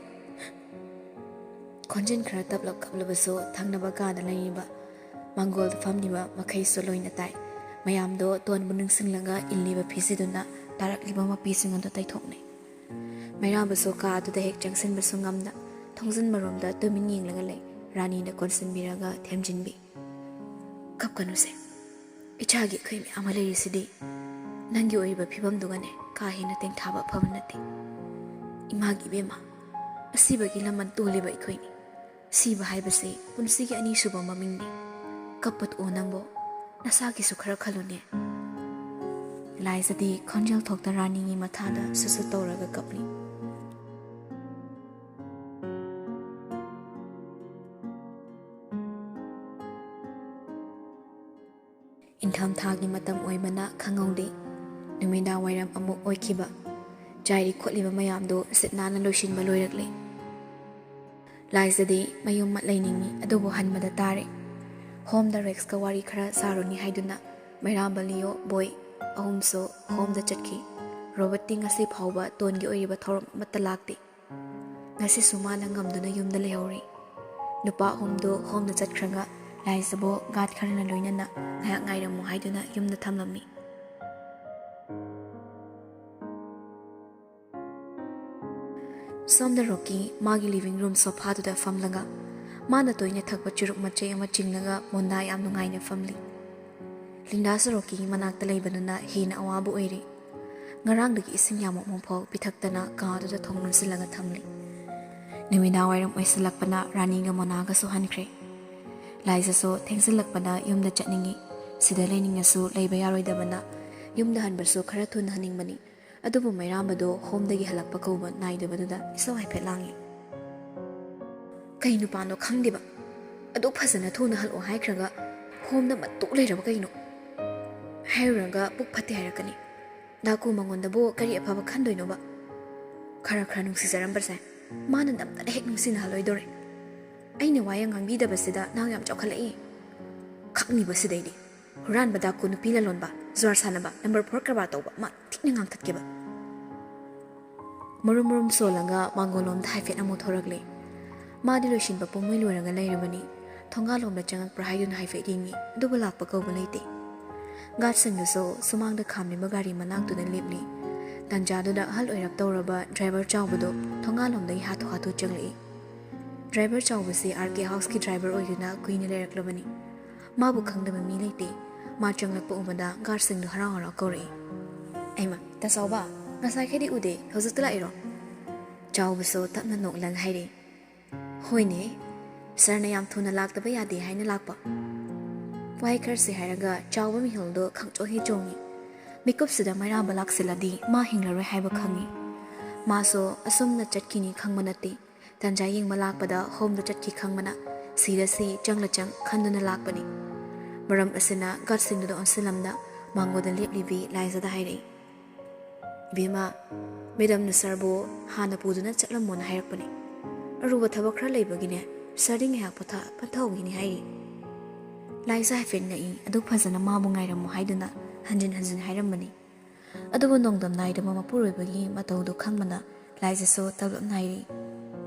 ꯈꯣꯟꯖꯦꯜ ꯈꯔ ꯇꯞꯂꯞ ꯀꯞꯂꯕꯁꯨ ꯊꯪꯅꯕ ꯀꯥꯗ ꯂꯩꯔꯤꯕ ꯃꯥꯡꯒꯣꯜꯗ ꯐꯝꯂꯤꯕ ꯃꯈꯩꯁꯨ ꯂꯣꯏꯅ ꯇꯥꯏ꯫ ꯃꯌꯥꯝꯗꯣ ꯇꯣꯟꯕꯨ ꯅꯤꯡꯁꯤꯡꯂꯒ ꯏꯜꯂꯤꯕ ꯐꯤꯖꯤꯗꯨꯅ ꯇꯥꯔꯛꯂꯤꯕ ꯃꯄꯤꯁꯤꯡ ꯑꯗꯨ ꯇꯩꯊꯣꯛꯅꯩ꯫ ꯃꯩꯔꯥꯕꯁꯨ ꯀꯥ ꯑꯗꯨꯗ ꯍꯦꯛ ꯆꯪꯁꯤꯟꯕꯁꯨ ꯉꯝꯗ ꯊꯣꯡꯖꯤꯟ ꯃꯔꯣꯝꯗ ꯇꯨꯃꯤꯟ ꯌꯦꯡꯂꯒ ꯂꯩ꯫ ꯔꯥꯅꯤꯅ ꯀꯣꯟꯁꯤꯟꯕꯤꯔꯒ ꯊꯦꯝꯖꯤꯟꯕꯤ꯫ "ꯀꯞꯀꯅꯨꯁꯦ꯫ ꯏꯆꯥꯒꯤ ꯑꯩꯈꯣꯏ ꯃꯌꯥꯝ ꯑꯃ ꯂꯩꯔꯤꯁꯤꯗꯤ꯫ ꯅꯪꯒꯤ ꯑꯣꯏꯔꯤꯕ ꯐꯤꯕꯝꯗꯨꯒꯅꯦ ꯀꯥ ꯍꯦꯟꯅ ꯇꯦꯡꯊꯥꯕ ꯑꯐꯕ ꯅꯠꯇꯦ꯫ ꯏꯃꯥꯒꯤ ꯏꯕꯦꯝꯃ, ꯑꯁꯤꯕꯒꯤ ꯂꯃꯟ ꯇꯣꯜꯂꯤꯕ ꯑꯩꯈꯣꯏꯅꯤ꯫ ꯁꯤꯕ ꯍꯥꯏꯕꯁꯤ ꯄꯨꯟꯁꯤꯒꯤ ꯑꯅꯤꯁꯨꯕ ꯃꯃꯤꯡꯅꯤ꯫ ꯀꯞꯄ ꯇꯣꯛꯑꯣ ꯅꯪꯕꯣ꯫ ꯅꯁꯥꯒꯤꯁꯨ ꯈꯔ ꯈꯜꯂꯨꯅꯦ꯫" ꯂꯥꯏꯖꯗꯤ ꯈꯣꯟꯖꯦꯜ ꯊꯣꯛꯇ ꯔꯥꯅꯤꯒꯤ ꯃꯊꯥꯗ ꯁꯨꯠ ꯁꯨꯠ ꯇꯧꯔꯒ ꯀꯞꯂꯤ꯫ ꯏꯪꯊꯝꯊꯥꯒꯤ ꯃꯇꯝ ꯑꯣꯏꯕꯅ ꯈꯪꯍꯧꯗꯦ꯫ ꯅꯨꯃꯤꯗꯥꯡ ꯋꯥꯏꯔꯝ ꯑꯃꯨꯛ ꯑꯣꯏꯈꯤꯕ꯫ ꯆꯥꯏꯔꯤ ꯈꯣꯠꯂꯤꯕ ꯃꯌꯥꯝꯗꯨ ꯁꯤꯠ ꯅꯥꯟꯅ ꯂꯣꯏꯁꯤꯟꯕ ꯂꯣꯏꯔꯛꯂꯦ꯫ ꯂꯥꯏꯖꯗꯤ ꯃꯌꯨꯝ ꯂꯩꯅꯤꯡꯏ, ꯑꯗꯨꯕꯨ ꯍꯟꯕꯗ ꯇꯥꯔꯦ꯫ ꯍꯣꯝꯗ ꯔꯦꯛꯁꯀ ꯋꯥꯔꯤ ꯈꯔ ꯁꯥꯔꯨꯅꯤ ꯍꯥꯏꯗꯨꯅ ꯃꯩꯔꯥꯝꯕ, ꯂꯤꯌꯣ, ꯕꯣꯏ ꯑꯍꯨꯝꯁꯨ ꯍꯣꯝꯗ ꯆꯠꯈꯤ꯫ ꯔꯣꯕꯔꯠꯇꯤ ꯉꯁꯤ ꯐꯥꯎꯕ ꯇꯣꯟꯒꯤ ꯑꯣꯏꯔꯤꯕ ꯊꯧꯔꯝ ꯑꯃꯠꯇ ꯂꯥꯛꯇꯦ꯫ ꯉꯁꯤꯁꯨ ꯃꯥꯅ ꯉꯝꯗꯨꯅ ꯌꯨꯝꯗ ꯂꯩꯍꯧꯔꯤ꯫ ꯅꯨꯄꯥ ꯑꯍꯨꯝꯗꯨ ꯍꯣꯝꯗ ꯆꯠꯈ꯭ꯔꯒ ꯂꯥꯏꯖꯕꯨ ꯒꯥꯔꯗ ꯈꯔꯅ ꯂꯣꯏꯅꯅ ꯉꯥꯏꯍꯥꯛ ꯉꯥꯏꯔꯝꯃꯨ ꯍꯥꯏꯗꯨꯅ ꯌꯨꯝꯗ ꯊꯝꯂꯝꯃꯤ꯫ ꯁꯣꯝꯗ ꯔꯣꯀꯤ ꯃꯥꯒꯤ ꯂꯤꯚꯤꯡ ꯔꯨꯝ ꯁꯣꯐꯥꯗꯨꯗ ꯐꯝꯂꯒ ꯃꯥꯅ ꯇꯣꯏꯅ ꯊꯛꯄ ꯆꯨꯔꯨꯞ ꯃꯆꯩ ꯑꯃ ꯆꯤꯡꯂꯒ ꯃꯣꯅꯥ ꯌꯥꯝ ꯅꯨꯡꯉꯥꯏꯅ ꯐꯝꯂꯤ꯫ ꯂꯤꯟꯗꯥ ꯁꯣꯔꯣꯛꯀꯤ ꯃꯅꯥꯛꯇ ꯂꯩꯕꯗꯨꯅ ꯍꯦꯟꯅ ꯑꯋꯥꯕ ꯑꯣꯏꯔꯦ꯫ ꯉꯔꯥꯡꯗꯒꯤ ꯏꯁꯤꯡ ꯌꯥꯝꯃꯛꯃ ꯐꯥꯎ ꯄꯤꯊꯛꯇꯅ ꯀꯥꯗꯨꯗ ꯊꯣꯡ ꯂꯣꯟꯁꯤꯜꯂꯒ ꯊꯝꯂꯤ꯫ ꯅꯨꯃꯤꯗꯥꯡ ꯋꯥꯏꯔꯝ ꯑꯣꯏꯁꯤꯜꯂꯛꯄꯅ ꯔꯥꯅꯤꯒ ꯃꯣꯅꯥꯒꯁꯨ ꯍꯟꯈ꯭ꯔꯦ꯫ ꯂꯥꯏꯖꯁꯨ ꯊꯦꯡꯖꯤꯜꯂꯛꯄꯅ ꯌꯨꯝꯗ ꯆꯠꯅꯤꯡꯏ꯫ ꯁꯤꯗ ꯂꯩꯅꯤꯡꯉꯁꯨ ꯂꯩꯕ ꯌꯥꯔꯣꯏꯗꯕꯅ ꯌꯨꯝꯗ ꯍꯟꯕꯁꯨ ꯈꯔ ꯊꯨꯅ ꯍꯟꯅꯤꯡꯕꯅꯤ꯫ ꯑꯗꯨꯕꯨ ꯃꯩꯔꯥꯝꯕꯗꯣ ꯍꯣꯝꯗꯒꯤ ꯍꯜꯂꯛꯄ ꯀꯧꯕ ꯅꯥꯏꯗꯕꯗꯨꯗ ꯏꯁꯧ ꯍꯥꯏꯐꯦꯠ ꯂꯥꯡꯏ꯫ ꯀꯩ ꯅꯨꯄꯥꯅꯣ ꯈꯪꯗꯦꯕ, ꯑꯗꯨꯛ ꯐꯖꯅ ꯊꯨꯅ ꯍꯜꯂꯛꯑꯣ ꯍꯥꯏꯈ꯭ꯔꯒ ꯍꯣꯝꯗ ꯃꯇꯨ ꯂꯩꯔꯕ ꯀꯩꯅꯣ? ꯍꯥꯏꯔꯨꯔꯒ ꯄꯨꯛ ꯐꯠꯇꯦ ꯍꯥꯏꯔꯛꯀꯅꯤ꯫ ꯗꯥꯀꯨ ꯃꯉꯣꯟꯗꯕꯨ ꯀꯔꯤ ꯑꯐꯕ ꯈꯟꯗꯣꯏꯅꯣꯕ? ꯈꯔ ꯈꯔ ꯅꯨꯡꯁꯤꯖꯔꯝꯕꯁꯦ ꯃꯥꯅ ꯅꯝꯗꯅ ꯍꯦꯛ ꯅꯨꯡꯁꯤꯅꯍꯜꯂꯣꯏꯗꯧꯔꯦ꯫ ꯑꯩꯅ ꯋꯥ ꯌꯥꯝ ꯉꯥꯡꯕꯤꯗꯕꯁꯤꯗ ꯅꯥꯎ ꯌꯥꯝ ꯆꯥꯎꯈꯠꯂꯛꯏ꯫ ꯈꯪꯅꯤꯕ ꯁꯤꯗꯩꯗꯤ꯫ ꯍꯨꯔꯥꯟꯕ ꯗꯥꯀꯨ, ꯅꯨꯄꯤ ꯂꯂꯣꯟꯕ, ꯖꯨꯋꯥꯔ ꯁꯥꯟꯅꯕ, ꯅꯝꯕꯔ ꯐꯣꯔ ꯀꯔꯕꯥꯔ ꯇꯧꯕ, ꯃꯥ ꯊꯤꯅ ꯉꯥꯡꯊꯠꯀꯦꯕ꯫ ꯃꯔꯨꯝ ꯃꯔꯨꯝ ꯁꯣꯜꯂꯒ ꯃꯥꯡꯒꯣꯜꯂꯣꯝꯗ ꯍꯥꯏꯐꯦꯠ ꯑꯃꯨꯛ ꯊꯣꯔꯛꯂꯦ꯫ ꯃꯥꯗꯤ ꯂꯣꯏꯁꯤꯟꯕ ꯄꯨꯝꯂꯣꯏ ꯂꯣꯏꯔꯒ ꯂꯩꯔꯕꯅꯤ꯫ ꯊꯣꯡꯒꯥꯜꯂꯣꯝꯗ ꯆꯪꯉꯛꯄ꯭ꯔꯥ ꯍꯥꯏꯗꯨꯅ ꯍꯥꯏꯐꯦꯠ ꯌꯦꯡꯉꯤ, ꯑꯗꯨꯕꯨ ꯂꯥꯛꯄ ꯀꯧꯕ ꯂꯩꯇꯦ꯫ ꯒꯥꯔꯗꯁꯤꯡꯗꯨꯁꯨ ꯁꯨꯃꯥꯡꯗ ꯈꯥꯝꯂꯤꯕ ꯒꯥꯔꯤ ꯃꯅꯥꯛꯇꯨꯗ ꯂꯦꯞꯂꯤ꯫ ꯇꯥꯟꯖꯥꯗꯨꯗ ꯑꯍꯜ ꯑꯣꯏꯔꯞ ꯇꯧꯔꯕ ꯗ꯭ꯔꯥꯏꯚꯔ ꯆꯥꯎꯕꯗꯣ ꯊꯣꯡꯒꯥꯜꯂꯣꯝꯗꯒꯤ ꯍꯥꯊꯨ ꯍꯥꯊꯨ ꯆꯪꯂꯛꯏ꯫ ꯗ꯭ꯔꯥꯏꯚꯔ ꯆꯥꯎꯕꯁꯤ ꯑꯥꯔ ꯀꯦ ꯍꯥꯎꯁꯀꯤ ꯗ꯭ꯔꯥꯏꯚꯔ ꯑꯣꯏꯗꯨꯅ ꯀꯨꯏꯅ ꯂꯩꯔꯛꯂꯕꯅꯤ꯫ ꯃꯥꯕꯨ ꯈꯪꯗꯕ ꯃꯤ ꯂꯩꯇꯦ꯫ ꯃꯥ ꯆꯪꯂꯛꯄ ꯎꯕꯗ ꯒꯥꯔꯗꯁꯤꯡꯗꯨ ꯍꯔꯥꯎ ꯍꯔꯥꯎ ꯀꯧꯔꯛꯏ꯫ "ꯑꯩꯃ, ꯇꯥ ꯆꯥꯎꯕ, ꯉꯁꯥꯏꯈꯩꯗꯤ ꯎꯗꯦ, ꯍꯧꯖꯤꯛꯇ ꯂꯥꯛꯏꯔꯣ?" ꯆꯥꯎꯕꯁꯨ ꯇꯞꯅ ꯅꯣꯛꯂꯒ ꯍꯥꯏꯔꯛꯏ, "ꯍꯣꯏꯅꯦ, ꯁꯥꯔꯅ ꯌꯥꯝ ꯊꯨꯅ ꯂꯥꯛꯇꯕ ꯌꯥꯗꯦ ꯍꯥꯏꯅ ꯂꯥꯛꯄ"꯫ ꯋꯥꯍꯩ ꯈꯔꯁꯤ ꯍꯥꯏꯔꯒ ꯆꯥꯎꯕ ꯃꯤꯍꯨꯜꯗꯨ ꯈꯪꯆꯣꯡ ꯍꯦꯛ ꯆꯣꯡꯉꯤ꯫ ꯃꯤꯀꯨꯞꯁꯤꯗ ꯃꯩꯔꯥꯕ ꯂꯥꯛꯁꯤꯜꯂꯗꯤ ꯃꯥ ꯍꯤꯡꯂꯔꯣꯏ ꯍꯥꯏꯕ ꯈꯪꯉꯤ꯫ ꯃꯥꯁꯨ ꯑꯁꯨꯝꯅ ꯆꯠꯈꯤꯅꯤ ꯈꯪꯕ ꯅꯠꯇꯦ꯫ ꯇꯥꯟꯖꯥ ꯌꯦꯡꯕ ꯂꯥꯛꯄꯗ ꯍꯣꯝꯗ ꯆꯠꯈꯤ ꯈꯪꯕꯅ ꯁꯤꯔꯁꯤ ꯆꯪꯂ ꯆꯪ ꯈꯟꯗꯨꯅ ꯂꯥꯛꯄꯅꯤ꯫ ꯃꯔꯝ ꯑꯁꯤꯅ ꯒꯥꯔꯗꯁꯤꯡꯗꯨꯗ ꯑꯣꯟꯁꯤꯜꯂꯝꯗ ꯃꯥꯡꯒꯣꯟꯗ ꯂꯦꯞꯂꯤꯕꯤ ꯂꯥꯏꯖꯗ ꯍꯥꯏꯔꯛꯏ, "ꯏꯕꯦꯝꯃ, ꯃꯦꯗꯝꯅ ꯁꯥꯔꯕꯨ ꯍꯥꯟꯅ ꯄꯨꯗꯨꯅ ꯆꯠꯂꯝꯃꯣꯅ ꯍꯥꯏꯔꯛꯄꯅꯦ꯫ ꯑꯔꯨꯕ ꯊꯕꯛ ꯈꯔ ꯂꯩꯕꯒꯤꯅꯦ, ꯁꯥꯔꯗꯤ ꯉꯥꯏꯍꯥꯛ ꯄꯣꯊꯥ ꯄꯟꯊꯧꯒꯤꯅꯤ" ꯍꯥꯏꯔꯤ꯫ ꯂꯥꯏꯖ ꯍꯥꯏꯐꯦꯠ ꯉꯛꯏ, ꯑꯗꯨꯛ ꯐꯖꯅ ꯃꯥꯕꯨ ꯉꯥꯏꯔꯝꯃꯨ ꯍꯥꯏꯗꯨꯅ ꯍꯟꯖꯤꯟ ꯍꯟꯖꯤꯟ ꯍꯥꯏꯔꯝꯕꯅꯤ꯫ ꯑꯗꯨꯕꯨ ꯅꯣꯡꯗꯝ ꯅꯥꯏꯗꯕ ꯃꯄꯨꯔꯣꯏꯕꯒꯤ ꯃꯇꯧꯗꯨ ꯈꯪꯕꯅ ꯂꯥꯏꯖꯁꯨ ꯇꯞꯂꯞꯅ ꯍꯥꯏꯔꯤ,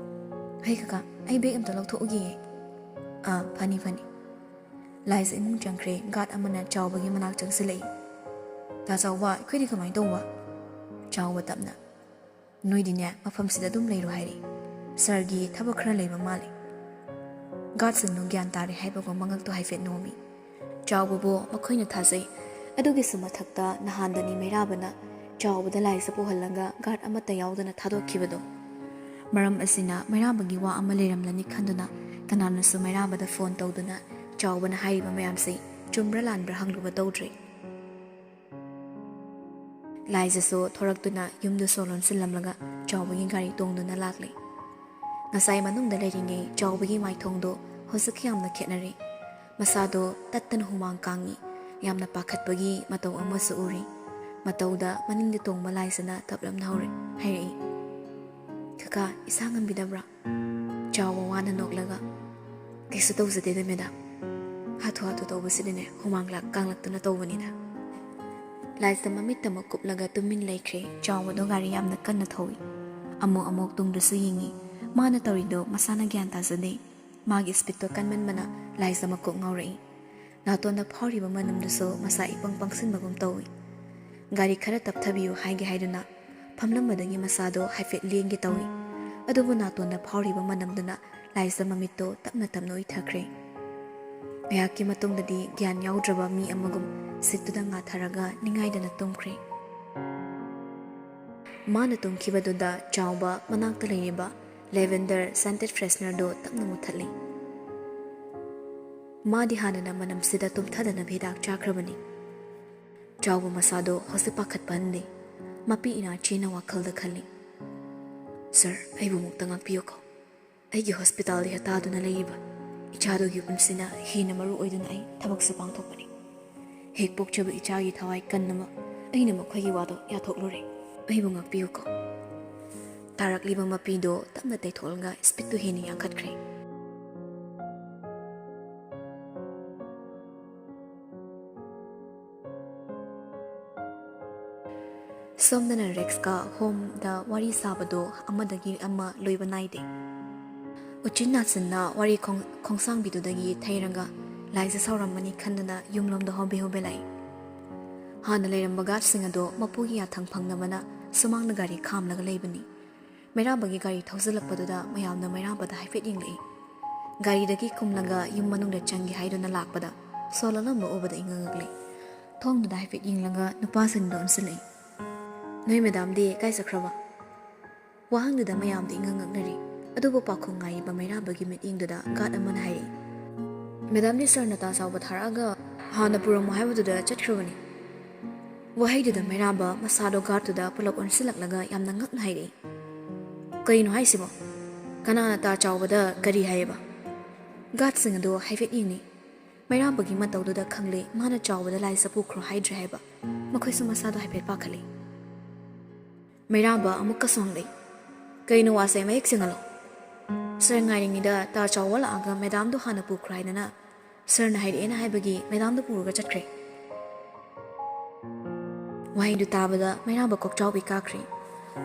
"ꯍꯩ ꯀꯀꯥ, ꯑꯩ ꯕꯦꯒ ꯑꯝꯇ ꯂꯧꯊꯣꯛꯎꯈꯤꯒꯦ"꯫ "ꯑꯥ, ꯐꯅꯤ, ꯐꯅꯤ"꯫ ꯂꯥꯏꯖ ꯏꯃꯨꯡ ꯆꯪꯈ꯭ꯔꯦ꯫ ꯒꯥꯔꯗ ꯑꯃꯅ ꯆꯥꯎꯕꯒꯤ ꯃꯅꯥꯛ ꯆꯪꯁꯤꯜꯂꯛꯏ꯫ "ꯇꯥ ꯆꯥꯎꯕ, ꯑꯩꯈꯣꯏꯗꯤ ꯀꯃꯥꯏꯅ ꯇꯧꯕ?" ꯆꯥꯎꯕ ꯇꯞꯅ, "ꯅꯣꯏꯗꯤꯅꯦ, ꯃꯐꯝꯁꯤꯗ ꯑꯗꯨꯝ ꯂꯩꯔꯣ" ꯍꯥꯏꯔꯤ꯫ "ꯁꯥꯔꯒꯤ ꯊꯕꯛ ꯈꯔ ꯂꯩꯕ ꯃꯥꯜꯂꯤ"꯫ ꯒꯥꯔꯗꯁꯤꯡꯗꯨ ꯒ꯭ꯌꯥꯟ ꯇꯥꯔꯦ ꯍꯥꯏꯕꯒꯨꯝ ꯃꯉꯛꯇꯣ ꯍꯥꯏꯐꯦꯠ ꯅꯣꯝꯃꯤ꯫ ꯆꯥꯎꯕꯕꯨ ꯃꯈꯣꯏꯅ ꯊꯥꯖꯩ꯫ ꯑꯗꯨꯒꯤꯁꯨ ꯃꯊꯛꯇ ꯅꯍꯥꯟꯗꯅꯤ ꯃꯩꯔꯥꯕꯅ ꯆꯥꯎꯕꯗ ꯂꯥꯏꯖ ꯄꯨꯍꯜꯂꯒ ꯒꯥꯔꯗ ꯑꯃꯠꯇ ꯌꯥꯎꯗꯅ ꯊꯥꯗꯣꯛꯈꯤꯕꯗꯣ꯫ ꯃꯔꯝ ꯑꯁꯤꯅ ꯃꯩꯔꯥꯕꯒꯤ ꯋꯥ ꯑꯃ ꯂꯩꯔꯝꯂꯅꯤ ꯈꯟꯗꯨꯅ ꯀꯅꯥꯅꯁꯨ ꯃꯩꯔꯥꯕꯗ ꯐꯣꯟ ꯇꯧꯗꯨꯅ ꯆꯥꯎꯕꯅ ꯍꯥꯏꯔꯤꯕ ꯃꯌꯥꯝꯁꯤ ꯆꯨꯝꯕ꯭ꯔꯥ ꯂꯥꯟꯕ꯭ꯔꯥ ꯍꯪꯂꯨꯕ ꯇꯧꯗ꯭ꯔꯦ꯫ ꯂꯥꯏꯖꯁꯨ ꯊꯣꯔꯛꯇꯨꯅ ꯌꯨꯝꯗꯨ ꯁꯣ ꯂꯣꯟꯁꯤꯜꯂꯝꯂꯒ ꯆꯥꯎꯕꯒꯤ ꯒꯥꯔꯤ ꯇꯣꯡꯗꯨꯅ ꯂꯥꯛꯂꯦ꯫ ꯉꯁꯥꯏ ꯃꯅꯨꯡꯗ ꯂꯩꯔꯤꯉꯩ ꯆꯥꯎꯕꯒꯤ ꯃꯥꯏꯊꯣꯡꯗꯣ ꯍꯧꯖꯤꯛ ꯌꯥꯝꯅ ꯈꯦꯠꯅꯔꯦ꯫ ꯃꯁꯥꯗꯣ ꯇꯠꯇꯅ ꯍꯨꯃꯥꯡ ꯀꯥꯡꯉꯤ꯫ ꯌꯥꯝꯅ ꯄꯥꯈꯠꯄꯒꯤ ꯃꯇꯧ ꯑꯃꯁꯨ ꯎꯔꯤ꯫ ꯃꯇꯧꯗ ꯃꯅꯤꯡꯗ ꯇꯣꯡꯕ ꯂꯥꯏꯖꯅ ꯇꯞꯂꯞꯅ ꯍꯧꯔꯦ ꯍꯥꯏꯔꯛꯏ, "ꯀꯀꯥ, ꯏꯁꯥ ꯉꯝꯕꯤꯗꯕ꯭ꯔꯥ?" ꯆꯥꯎꯕ ꯋꯥꯅ ꯅꯣꯛꯂꯒ, "ꯀꯩꯁꯨ ꯇꯧꯖꯗꯦꯗ ꯃꯦꯗꯥꯝ, ꯍꯥꯊꯨ ꯍꯥꯊꯨ ꯇꯧꯕꯁꯤꯗꯅꯦ ꯍꯨꯃꯥꯡ ꯂꯥꯛ ꯀꯥꯡꯂꯛꯇꯨꯅ ꯇꯧꯕꯅꯤꯗ"꯫ ꯂꯥꯏꯖ ꯃꯃꯤꯠꯇꯃꯛ ꯀꯨꯞꯂꯒ ꯇꯨꯃꯤꯟ ꯂꯩꯈ꯭ꯔꯦ꯫ ꯆꯥꯎꯕꯗꯣ ꯒꯥꯔꯤ ꯌꯥꯝꯅ ꯀꯟꯅ ꯊꯧꯏ꯫ ꯑꯃꯨꯛ ꯑꯃꯨꯛ ꯇꯨꯡꯗꯁꯨ ꯌꯦꯡꯉꯤ꯫ ꯃꯥꯅ ꯇꯧꯔꯤꯗꯣ ꯃꯁꯥꯅ ꯒ꯭ꯌꯥꯟ ꯇꯥꯖꯗꯦ꯫ ꯃꯥꯒꯤ ꯁ꯭ꯄꯤꯗꯇꯣ ꯀꯟꯃꯟꯕꯅ ꯂꯥꯏꯖ ꯃꯀꯣꯛ ꯉꯥꯎꯔꯛꯏ꯫ ꯅꯥꯇꯣꯟꯗ ꯐꯥꯎꯔꯤꯕ ꯃꯅꯝꯗꯨꯁꯨ ꯃꯁꯥ ꯏꯄꯪ ꯄꯪꯁꯤꯟꯕꯒꯨꯝ ꯇꯧꯏ꯫ ꯒꯥꯔꯤ ꯈꯔ ꯇꯞꯊꯕꯤꯌꯨ ꯍꯥꯏꯒꯦ ꯍꯥꯏꯗꯨꯅ ꯐꯝꯂꯝꯕꯗꯒꯤ ꯃꯁꯥꯗꯣ ꯍꯥꯏꯐꯦꯠ ꯂꯦꯡꯒꯦ ꯇꯧꯏ꯫ ꯑꯗꯨꯕꯨ ꯅꯥꯇꯣꯟꯗ ꯐꯥꯎꯔꯤꯕ ꯃꯅꯝꯗꯨꯅ ꯂꯥꯏꯖ ꯃꯃꯤꯠꯇꯣ ꯇꯞꯅ ꯇꯞꯅ ꯎꯏꯊꯈ꯭ꯔꯦ꯫ ꯉꯥꯏꯍꯥꯛꯀꯤ ꯃꯇꯨꯡꯗꯗꯤ ꯒ꯭ꯌꯥꯟ ꯌꯥꯎꯗ꯭ꯔꯕ ꯃꯤ ꯑꯃꯒꯨꯝ ꯁꯤꯠꯇꯨꯗ ꯉꯥꯊꯔꯒ ꯅꯤꯡꯉꯥꯏꯗꯅ ꯇꯨꯝꯈ꯭ꯔꯦ꯫ ꯃꯥꯅ ꯇꯨꯝꯈꯤꯕꯗꯨꯗ ꯆꯥꯎꯕ ꯃꯅꯥꯛꯇ ꯂꯩꯔꯤꯕ lavender scented freshenerꯗꯨ ꯇꯞꯅ ꯃꯨꯊꯠꯂꯤ꯫ ꯃꯥꯗꯤ ꯍꯥꯟꯅꯅ ꯃꯅꯝꯁꯤꯗ ꯇꯨꯝꯊꯗꯅꯕ ꯍꯤꯗꯥꯛ ꯆꯥꯈ꯭ꯔꯕꯅꯤ꯫ ꯆꯥꯎꯕ ꯃꯁꯥꯗꯣ ꯍꯧꯖꯤꯛ ꯄꯥꯈꯠꯄ ꯍꯟꯗꯦ꯫ ꯃꯄꯤ ꯏꯅꯥꯆꯦꯅ ꯋꯥꯈꯜꯗ ꯈꯜꯂꯤ, "ꯁꯥꯔ, ꯑꯩꯕꯨ ꯑꯃꯨꯛꯇ ꯉꯥꯛꯄꯤꯌꯨꯀꯣ꯫ ꯑꯩꯒꯤ ꯍꯣꯁꯄꯤꯇꯥꯜꯗ ꯍꯦꯛ ꯇꯥꯗꯨꯅ ꯂꯩꯔꯤꯕ ꯏꯆꯥꯗꯨꯒꯤ ꯄꯨꯟꯁꯤꯅ ꯍꯦꯟꯅ ꯃꯔꯨ ꯑꯣꯏꯗꯨꯅ ꯑꯩ ꯊꯕꯛꯁꯦ ꯄꯥꯡꯊꯣꯛꯄꯅꯤ꯫ ꯍꯦꯛ ꯄꯣꯛꯆꯕ ꯏꯆꯥꯒꯤ ꯊꯋꯥꯏ ꯀꯟꯅꯕ ꯑꯩꯅ ꯃꯈꯣꯏꯒꯤ ꯋꯥꯗꯣ ꯌꯥꯊꯣꯛꯂꯨꯔꯦ꯫ ꯑꯩꯕꯨ ꯉꯥꯛꯄꯤꯌꯨꯀꯣ"꯫ ꯇꯥꯔꯛꯂꯤꯕ ꯃꯄꯤꯗꯣ ꯇꯞꯅ ꯇꯩꯊꯣꯛꯂꯒ ꯁ꯭ꯄꯤꯠꯇꯨ ꯍꯦꯟꯅ ꯌꯥꯡꯈꯠꯈ꯭ꯔꯦ꯫ ꯁꯣꯝꯗꯅ ꯔꯦꯛꯁꯀ ꯍꯣꯝꯗ ꯋꯥꯔꯤ ꯁꯥꯕꯗꯣ ꯑꯃꯗꯒꯤ ꯑꯃ ꯂꯣꯏꯕ ꯅꯥꯏꯗꯦ꯫ ꯎꯆꯤꯟ ꯅꯥꯆꯤꯟꯅ ꯋꯥꯔꯤ ꯈꯣꯡ-, ꯈꯣꯡꯁꯥꯡꯕꯤꯗꯨꯗꯒꯤ ꯊꯩꯔꯒ ꯂꯥꯏꯖ ꯁꯥꯎꯔꯝꯃꯅꯤ ꯈꯟꯗꯨꯅ ꯌꯨꯝꯂꯣꯝꯗ ꯍꯣꯕꯦ ꯍꯣꯕꯦ ꯂꯥꯛꯏ꯫ ꯍꯥꯟꯅ ꯂꯩꯔꯝꯕ ꯒꯥꯔꯗꯁꯤꯡ ꯑꯗꯣ ꯃꯄꯨꯒꯤ ꯌꯥꯊꯪ ꯐꯪꯅꯕꯅ ꯁꯨꯃꯥꯡꯗ ꯒꯥꯔꯤ ꯈꯥꯝꯂꯒ ꯂꯩꯕꯅꯤ꯫ ꯃꯩꯔꯥꯕꯒꯤ ꯒꯥꯔꯤ ꯊꯧꯖꯤꯜꯂꯛꯄꯗꯨꯗ ꯃꯌꯥꯝꯅ ꯃꯩꯔꯥꯕꯗ ꯍꯥꯏꯐꯦꯠ ꯌꯦꯡꯂꯛꯏ꯫ ꯒꯥꯔꯤꯗꯒꯤ ꯀꯨꯝꯂꯒ ꯌꯨꯝ ꯃꯅꯨꯡꯗ ꯆꯪꯒꯦ ꯍꯥꯏꯗꯨꯅ ꯂꯥꯛꯄꯗ ꯁꯣ ꯂꯣꯜꯂꯝꯕ ꯎꯕꯗ ꯏꯉꯛ ꯉꯛꯂꯦ꯫ ꯊꯣꯡꯗꯨꯗ ꯍꯥꯏꯐꯦꯠ ꯌꯦꯡꯂꯒ ꯅꯨꯄꯥꯁꯤꯡꯗꯣ ꯑꯣꯟꯁꯤꯜꯂꯛꯏ꯫ "ꯅꯣꯏ ꯃꯦꯗꯥꯝꯗꯤ ꯀꯥꯏ ꯆꯠꯈ꯭ꯔꯕ?" ꯋꯥꯍꯪꯗꯨꯗ ꯃꯌꯥꯝꯗ ꯏꯉꯛ ꯉꯛꯅꯔꯤ꯫ ꯑꯗꯨꯕꯨ ꯄꯥꯎꯈꯨꯝ ꯉꯥꯏꯔꯤꯕ ꯃꯩꯔꯥꯕꯒꯤ ꯃꯤꯠꯌꯦꯡꯗꯨꯗ ꯒꯥꯔꯗ ꯑꯃꯅ ꯍꯥꯏꯔꯛꯏ, "ꯃꯦꯗꯥꯝꯗꯤ ꯁꯥꯔꯅ ꯇꯥ ꯆꯥꯎꯕ ꯊꯥꯔꯛꯑꯒ ꯍꯥꯟꯅ ꯄꯨꯔꯝꯃꯣ ꯍꯥꯏꯕꯗꯨꯗ ꯆꯠꯈ꯭ꯔꯕꯅꯤ꯫" ꯋꯥꯍꯩꯗꯨꯗ ꯃꯩꯔꯥꯕ ꯃꯁꯥꯗꯣ ꯒꯥꯔꯗꯇꯨꯗ ꯄꯨꯂꯞ ꯑꯣꯟꯁꯤꯜꯂꯛꯂꯒ ꯌꯥꯝꯅ ꯉꯛꯅ ꯍꯥꯏꯔꯛꯏ, "ꯀꯩꯅꯣ ꯍꯥꯏꯁꯤꯕꯣ? ꯀꯅꯥꯅ ꯇꯥ ꯆꯥꯎꯕꯗ ꯀꯔꯤ ꯍꯥꯏꯌꯦꯕ?" ꯒꯥꯔꯗꯁꯤꯡ ꯑꯗꯣ ꯍꯥꯏꯐꯦꯠ ꯌꯦꯡꯅꯩ꯫ ꯃꯩꯔꯥꯕꯒꯤ ꯃꯇꯧꯗꯨꯗ ꯈꯪꯂꯦ ꯃꯥꯅ ꯆꯥꯎꯕꯗ ꯂꯥꯏꯖ ꯄꯨꯈ꯭ꯔꯣ ꯍꯥꯏꯗ꯭ꯔꯦ ꯍꯥꯏꯕ꯫ ꯃꯈꯣꯏꯁꯨ ꯃꯁꯥꯗꯣ ꯍꯥꯏꯐꯦꯠ ꯄꯥꯈꯠꯂꯤ꯫ ꯃꯩꯔꯥꯕ ꯑꯃꯨꯛꯀꯁꯨ ꯍꯪꯂꯛꯏ, "ꯀꯩꯅꯣ ꯋꯥꯁꯦ? ꯃꯌꯦꯛ ꯁꯦꯡꯍꯜꯂꯣ꯫ ꯁꯥꯔ ꯉꯥꯏꯔꯤꯉꯩꯗ ꯇꯥ ꯆꯥꯎꯕ ꯂꯥꯛꯑꯒ ꯃꯦꯗꯥꯝꯗꯣ ꯍꯥꯟꯅ ꯄꯨꯈ꯭ꯔꯣ ꯍꯥꯏꯗꯅ ꯁꯥꯔꯅ ꯍꯥꯏꯔꯛꯑꯦꯅ ꯍꯥꯏꯕꯒꯤ ꯃꯦꯗꯥꯝꯗꯣ ꯄꯨꯔꯒ ꯆꯠꯈ꯭ꯔꯦ꯫" ꯋꯥꯍꯩꯗꯨ ꯇꯥꯕꯗ ꯃꯩꯔꯥꯕ ꯀꯣꯛꯆꯥꯎꯕꯤ ꯀꯥꯈ꯭ꯔꯦ꯫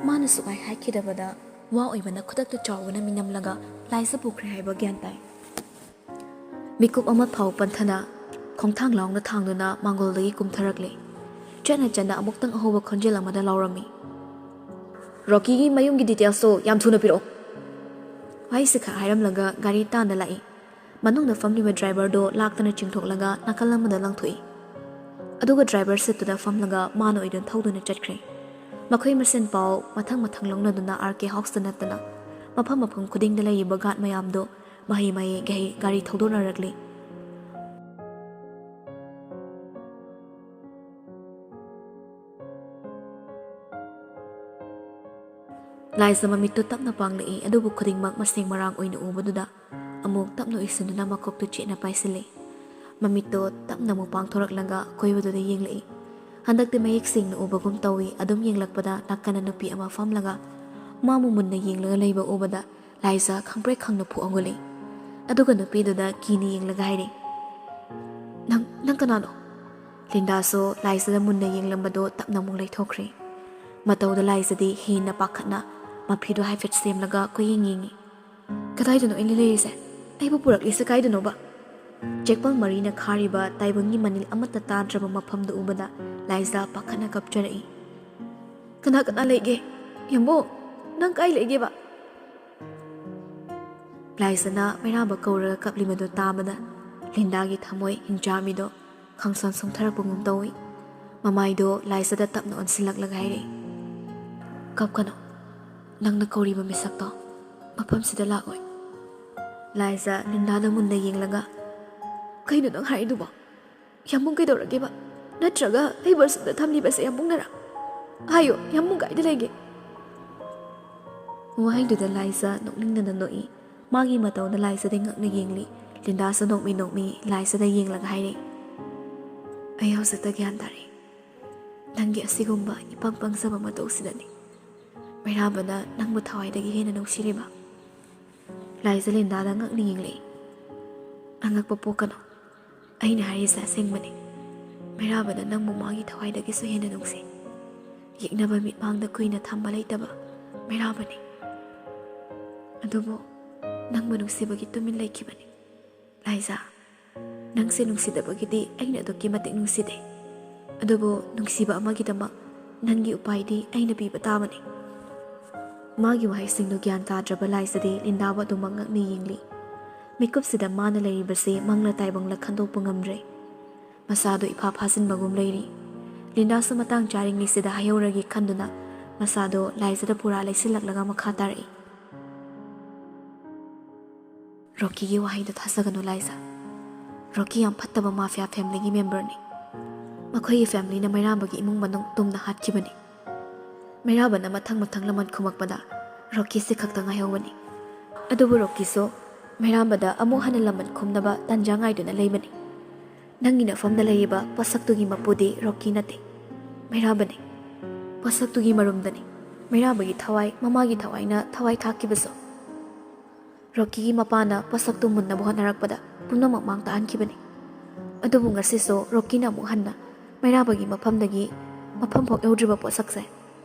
ꯃꯥꯅ ꯁꯨꯛꯍꯥꯏ ꯍꯥꯏꯈꯤꯗꯕꯗ ꯋꯥ ꯑꯣꯏꯕꯅ ꯈꯨꯗꯛꯇ ꯆꯥꯎꯕꯅ ꯃꯤꯅꯝꯂꯒ ꯂꯥꯏꯖ ꯄꯨꯈ꯭ꯔꯦ ꯍꯥꯏꯕ ꯒ꯭ꯌꯥꯟ ꯇꯥꯏ꯫ ꯃꯤꯀꯨꯞ ꯑꯃ ꯐꯥꯎ ꯄꯟꯊꯅ ꯈꯣꯡꯊꯥꯡ ꯂꯥꯎꯅ ꯊꯥꯡꯗꯨꯅ ꯃꯥꯡꯒꯣꯜꯗꯒꯤ ꯀꯨꯝꯊꯔꯛꯂꯦ꯫ ꯆꯠꯅ ꯆꯠꯅ ꯑꯃꯨꯛꯇꯪ ꯑꯍꯧꯕ ꯈꯣꯟꯖꯦꯜ ꯑꯃꯗ ꯂꯥꯎꯔꯝꯃꯤ, "ꯔꯣꯀꯤꯒꯤ ꯃꯌꯨꯝꯒꯤ ꯗꯤꯇꯦꯜꯁꯇꯣ ꯌꯥꯝ ꯊꯨꯅ ꯄꯤꯔꯛꯑꯣ꯫" ꯋꯥꯍꯩꯁꯤ ꯈꯛ ꯍꯥꯏꯔꯝꯂꯒ ꯒꯥꯔꯤ ꯇꯥꯟꯅ ꯂꯥꯛꯏ꯫ ꯃꯅꯨꯡꯗ ꯐꯝꯂꯤꯕ ꯗ꯭ꯔꯥꯏꯚꯔꯗꯣ ꯂꯥꯛꯇꯅ ꯆꯤꯡꯊꯣꯛꯂꯒ ꯅꯥꯀꯜ ꯑꯃꯗ ꯂꯪꯊꯣꯛꯏ꯫ ꯑꯗꯨꯒ ꯗ꯭ꯔꯥꯏꯚꯔ ꯁꯤꯠꯇꯨꯗ ꯐꯝꯂꯒ ꯃꯥꯅ ꯑꯣꯏꯅ ꯊꯧꯗꯨꯅ ꯆꯠꯈ꯭ꯔꯦ꯫ ꯃꯈꯣꯏ ꯃꯁꯦꯟ ꯄꯥꯎ ꯃꯊꯪ ꯃꯊꯪ ꯂꯧꯅꯗꯨꯅ ꯑꯥꯔ ꯀꯦ ꯍꯥꯎꯁꯇ ꯅꯠꯇꯅ ꯃꯐꯝ ꯃꯐꯝ ꯈꯨꯗꯤꯡꯗ ꯂꯩꯔꯤꯕ ꯒꯥꯔꯗ ꯃꯌꯥꯝꯗꯣ ꯃꯍꯩ ꯃꯍꯩ ꯒꯥꯔꯤ ꯊꯧꯗꯣꯛꯅꯔꯛꯂꯤ꯫ ꯂꯥꯏꯖ ꯃꯃꯤꯠꯇꯨ ꯇꯞꯅ ꯄꯥꯡꯂꯛꯏ, ꯑꯗꯨꯕꯨ ꯈꯨꯗꯤꯡꯃꯛ ꯃꯁꯦꯡ ꯃꯔꯥꯡ ꯑꯣꯏꯅ ꯎꯕꯗꯨꯗ ꯑꯃꯨꯛ ꯇꯞꯅ ꯎꯏꯁꯤꯟꯗꯨꯅ ꯃꯀꯣꯛꯇꯨ ꯆꯦꯠꯅ ꯄꯥꯏꯁꯤꯜꯂꯤ꯫ ꯃꯃꯤꯠꯇꯣ ꯇꯞꯅ ꯑꯃꯨꯛ ꯄꯥꯡꯊꯣꯔꯛꯂꯒ ꯑꯀꯣꯏꯕꯗꯨꯗ ꯌꯦꯡꯂꯛꯏ꯫ ꯍꯟꯗꯛꯇꯤ ꯃꯌꯦꯛ ꯁꯦꯡꯅ ꯎꯕꯒꯨꯝ ꯇꯧꯏ꯫ ꯑꯗꯨꯝ ꯌꯦꯡꯂꯛꯄꯗ ꯅꯥꯀꯟꯗ ꯅꯨꯄꯤ ꯑꯃ ꯐꯝꯂꯒ ꯃꯥꯕꯨ ꯃꯨꯟꯅ ꯌꯦꯡꯂꯒ ꯂꯩꯕ ꯎꯕꯗ ꯂꯥꯏꯖ ꯈꯪꯄ꯭ꯔꯦꯛ ꯈꯪꯅ ꯐꯨꯛ ꯍꯧꯒꯠꯂꯤ꯫ ꯑꯗꯨꯒ ꯅꯨꯄꯤꯗꯨꯗ ꯀꯤꯅ ꯌꯦꯡꯂꯒ ꯍꯥꯏꯔꯦ, "ꯅꯪ, ꯅꯪ ꯀꯅꯥꯅꯣ?" ꯂꯤꯟꯗꯥꯁꯨ ꯂꯥꯏꯖꯗ ꯃꯨꯟꯅ ꯌꯦꯡꯂꯝꯕꯗꯣ ꯇꯞꯅ ꯑꯃꯨꯛ ꯂꯩꯊꯣꯛꯈ꯭ꯔꯦ꯫ ꯃꯇꯧꯗ ꯂꯥꯏꯖꯗꯤ ꯍꯦꯟꯅ ꯄꯥꯈꯠꯅ ꯃꯐꯤꯗꯣ ꯍꯥꯏꯐꯦꯠ ꯁꯦꯝꯂꯒ ꯀꯣꯏꯌꯦꯡ ꯌꯦꯡꯉꯤ꯫ "ꯀꯗꯥꯏꯗꯅꯣ ꯑꯩꯅ ꯂꯩꯔꯤꯁꯦ? ꯑꯩꯕꯨ ꯄꯨꯔꯛꯂꯤꯁꯦ ꯀꯥꯏꯗꯅꯣꯕ?" ꯆꯦꯛꯄꯜ ꯃꯔꯤꯅ ꯈꯥꯔꯤꯕ ꯇꯥꯏꯕꯪꯒꯤ ꯃꯅꯤꯜ ꯑꯃꯠꯇ ꯇꯥꯗ꯭ꯔꯕ ꯃꯐꯝꯗꯨ ꯎꯕꯗ ꯂꯥꯏꯖ ꯄꯥꯈꯠꯅ ꯀꯞꯆꯔꯛꯏ꯫ "ꯀꯅꯥ ꯀꯅꯥ ꯂꯩꯒꯦ? ꯌꯥꯝꯕꯨ, ꯅꯪ ꯀꯥꯏ ꯂꯩꯒꯦꯕ?" ꯂꯥꯏꯖꯅ ꯃꯩꯔꯥꯕ ꯀꯧꯔꯒ ꯀꯞꯂꯤꯕꯗꯨ ꯇꯥꯕꯗ ꯂꯤꯟꯗꯥꯒꯤ ꯊꯃꯣꯏ ꯍꯤꯡꯆꯥꯕꯤꯗꯣ ꯈꯪꯁꯣꯟ ꯁꯣꯟꯊꯔꯛꯄꯒꯨꯝ ꯇꯧꯏ꯫ ꯃꯃꯥꯏꯗꯣ ꯂꯥꯏꯖꯗ ꯇꯞꯅ ꯑꯣꯟꯁꯤꯜꯂꯛꯂꯒ ꯍꯥꯏꯔꯛꯏ, "ꯀꯞꯀꯅꯨ, ꯅꯪꯅ ꯀꯧꯔꯤꯕ ꯃꯤꯁꯛꯇꯣ ꯃꯐꯝꯁꯤꯗ ꯂꯥꯛꯑꯣꯏ꯫" ꯂꯥꯏꯖ ꯂꯤꯟꯗꯥꯗ ꯃꯨꯟꯅ ꯌꯦꯡꯂꯒ, "ꯀꯩꯅꯣ ꯅꯪ ꯍꯥꯏꯔꯤꯗꯨꯕꯣ? ꯌꯥꯝꯕꯨꯡ ꯀꯩꯗꯧꯔꯒꯦꯕ? ꯅꯠꯇ꯭ꯔꯒ ꯑꯩꯕꯨ ꯑꯁꯨꯝꯅ ꯊꯝꯂꯤꯕꯁꯦ ꯌꯥꯝꯕꯨꯡꯅꯔꯥ? ꯍꯥꯏꯌꯣ, ꯌꯥꯝꯕꯨꯡ ꯀꯥꯏꯗ ꯂꯩꯒꯦ?" ꯋꯥꯍꯩꯗꯨꯗ ꯂꯥꯏꯖ ꯅꯣꯛꯅꯤꯡꯗꯅ ꯅꯣꯛꯏ꯫ ꯃꯥꯒꯤ ꯃꯇꯧꯗ ꯂꯥꯏꯖꯗ ꯉꯛꯅ ꯌꯦꯡꯂꯤ꯫ ꯂꯤꯟꯗꯥꯁꯨ ꯅꯣꯛꯃꯤ ꯅꯣꯛꯃꯤ ꯂꯥꯏꯖꯗ ꯌꯦꯡꯂꯒ ꯍꯥꯏꯔꯛꯏ, "ꯑꯩ ꯍꯧꯖꯤꯛꯇ ꯒ꯭ꯌꯥꯟ ꯇꯥꯔꯦ꯫ ꯅꯪꯒꯤ ꯑꯁꯤꯒꯨꯝꯕ ꯏꯄꯪ ꯄꯪꯖꯕ ꯃꯇꯧꯁꯤꯗꯅꯤ ꯃꯩꯔꯥꯕꯅ ꯅꯪꯕꯨ ꯊꯋꯥꯏꯗꯒꯤ ꯍꯦꯟꯅ ꯅꯨꯡꯁꯤꯔꯤꯕ꯫" ꯂꯥꯏꯖ ꯂꯤꯟꯗꯥꯗ ꯉꯛꯅ ꯌꯦꯡꯂꯛꯏ꯫ "ꯑꯉꯛꯄ ꯄꯣꯛꯀꯅꯨ꯫ ꯑꯩꯅ ꯍꯥꯏꯔꯤꯁꯦ ꯑꯁꯦꯡꯕꯅꯤ꯫ ꯃꯩꯔꯥꯕꯅ ꯅꯪꯕꯨ ꯃꯥꯒꯤ ꯊꯋꯥꯏꯗꯒꯤꯁꯨ ꯍꯦꯟꯅ ꯅꯨꯡꯁꯤ꯫ ꯌꯦꯛꯅꯕ ꯃꯤꯠꯃꯥꯡꯗ ꯀꯨꯏꯅ ꯊꯝꯕ ꯂꯩꯇꯕ ꯃꯩꯔꯥꯕꯅꯤ꯫ ꯑꯗꯨꯕꯨ ꯅꯪꯕꯨ ꯅꯨꯡꯁꯤꯕꯒꯤ ꯇꯨꯃꯤꯟ ꯂꯩꯈꯤꯕꯅꯤ꯫ ꯂꯥꯏꯖꯥ, ꯅꯪꯁꯦ ꯅꯨꯡꯁꯤꯗꯕꯒꯤꯗꯤ ꯑꯩꯅ ꯑꯗꯨꯛꯀꯤ ꯃꯇꯤꯛ ꯅꯨꯡꯁꯤꯗꯦ꯫ ꯑꯗꯨꯕꯨ ꯅꯨꯡꯁꯤꯕ ꯑꯃꯒꯤꯗꯃꯛ ꯅꯪꯒꯤ ꯎꯄꯥꯏꯗꯤ ꯑꯩꯅ ꯄꯤꯕ ꯇꯥꯕꯅꯤ꯫" ꯃꯥꯒꯤ ꯋꯥꯍꯩꯁꯤꯡꯗꯨ ꯒ꯭ꯌꯥꯟ ꯇꯥꯗ꯭ꯔꯕ ꯂꯥꯏꯖꯗꯤ ꯂꯤꯟꯗꯥꯕꯨ ꯑꯗꯨꯃꯛ ꯉꯛꯅ ꯌꯦꯡꯂꯤ꯫ ꯃꯤꯀꯨꯞꯁꯤꯗ ꯃꯥꯅ ꯂꯩꯔꯤꯕꯁꯤ ꯃꯪꯂ ꯇꯥꯏꯕꯪꯂ ꯈꯟꯗꯣꯛꯄ ꯉꯝꯗ꯭ꯔꯦ꯫ ꯃꯁꯥꯗꯣ ꯏꯐꯥ ꯐꯥꯖꯤꯟꯕꯒꯨꯝ ꯂꯩꯔꯤ꯫ ꯂꯤꯟꯗꯥꯁꯨ ꯃꯇꯥꯡ ꯆꯥꯔꯤꯉꯩꯁꯤꯗ ꯍꯥꯏꯍꯧꯔꯒꯦ ꯈꯟꯗꯨꯅ ꯃꯁꯥꯗꯣ ꯂꯥꯏꯖꯗ ꯄꯨꯔꯥ ꯂꯩꯁꯤꯜꯂꯛꯂꯒ ꯃꯈꯥ ꯇꯥꯔꯛꯏ꯫ "ꯔꯣꯀꯤꯒꯤ ꯋꯥꯍꯩꯗꯣ ꯊꯥꯖꯒꯅꯨ ꯂꯥꯏꯖ꯫ ꯔꯣꯀꯤ ꯌꯥꯝ ꯐꯠꯇꯕ ꯃꯥꯐꯤꯌꯥ ꯐꯦꯃꯤꯂꯤꯒꯤ ꯃꯦꯝꯕꯔꯅꯤ꯫ ꯃꯈꯣꯏꯒꯤ ꯐꯦꯃꯤꯂꯤꯅ ꯃꯩꯔꯥꯕꯒꯤ ꯏꯃꯨꯡ ꯃꯅꯨꯡ ꯇꯨꯝꯅ ꯍꯥꯠꯈꯤꯕꯅꯤ꯫ ꯃꯩꯔꯥꯕꯅ ꯃꯊꯪ ꯃꯊꯪ ꯂꯃꯟ ꯈꯨꯝꯃꯛꯄꯗ ꯔꯣꯀꯤꯁꯤ ꯈꯛꯇ ꯉꯥꯏꯍꯧꯕꯅꯤ꯫ ꯑꯗꯨꯕꯨ ꯔꯣꯀꯤꯁꯨ ꯃꯩꯔꯥꯕꯗ ꯑꯃꯨꯛ ꯍꯟꯅ ꯂꯃꯟ ꯈꯨꯝꯅꯕ ꯇꯥꯟꯖꯥ ꯉꯥꯏꯗꯨꯅ ꯂꯩꯕꯅꯤ꯫ ꯅꯪꯒꯤ ꯅꯐꯝꯗ ꯂꯩꯔꯤꯕ ꯄꯣꯠꯁꯛꯇꯨꯒꯤ ꯃꯄꯨꯗꯤ ꯔꯣꯀꯤ ꯅꯠꯇꯦ, ꯃꯩꯔꯥꯕꯅꯤ꯫ ꯄꯣꯠꯁꯛꯇꯨꯒꯤ ꯃꯔꯨꯝꯗꯅꯤ ꯃꯩꯔꯥꯕꯒꯤ ꯊꯋꯥꯏ, ꯃꯃꯥꯒꯤ ꯊꯋꯥꯏꯅ ꯊꯋꯥꯏ ꯊꯥꯛꯈꯤꯕꯁꯨ꯫" ꯔꯣꯀꯤꯒꯤ ꯃꯄꯥꯅ ꯄꯣꯠꯁꯛꯇꯨ ꯃꯨꯟꯅꯕ ꯍꯣꯠꯅꯔꯛꯄꯗ ꯄꯨꯝꯅꯃꯛ ꯃꯥꯡ ꯇꯥꯛꯍꯟꯈꯤꯕꯅꯤ꯫ ꯑꯗꯨꯕꯨ ꯉꯁꯤꯁꯨ ꯔꯣꯀꯤꯅ ꯑꯃꯨꯛ ꯍꯟꯅ ꯃꯩꯔꯥꯕꯒꯤ ꯃꯐꯝꯗꯒꯤ ꯃꯐꯝ ꯐꯥꯎ ꯌꯧꯗ꯭ꯔꯤꯕ ꯄꯣꯠꯁꯛꯁꯦ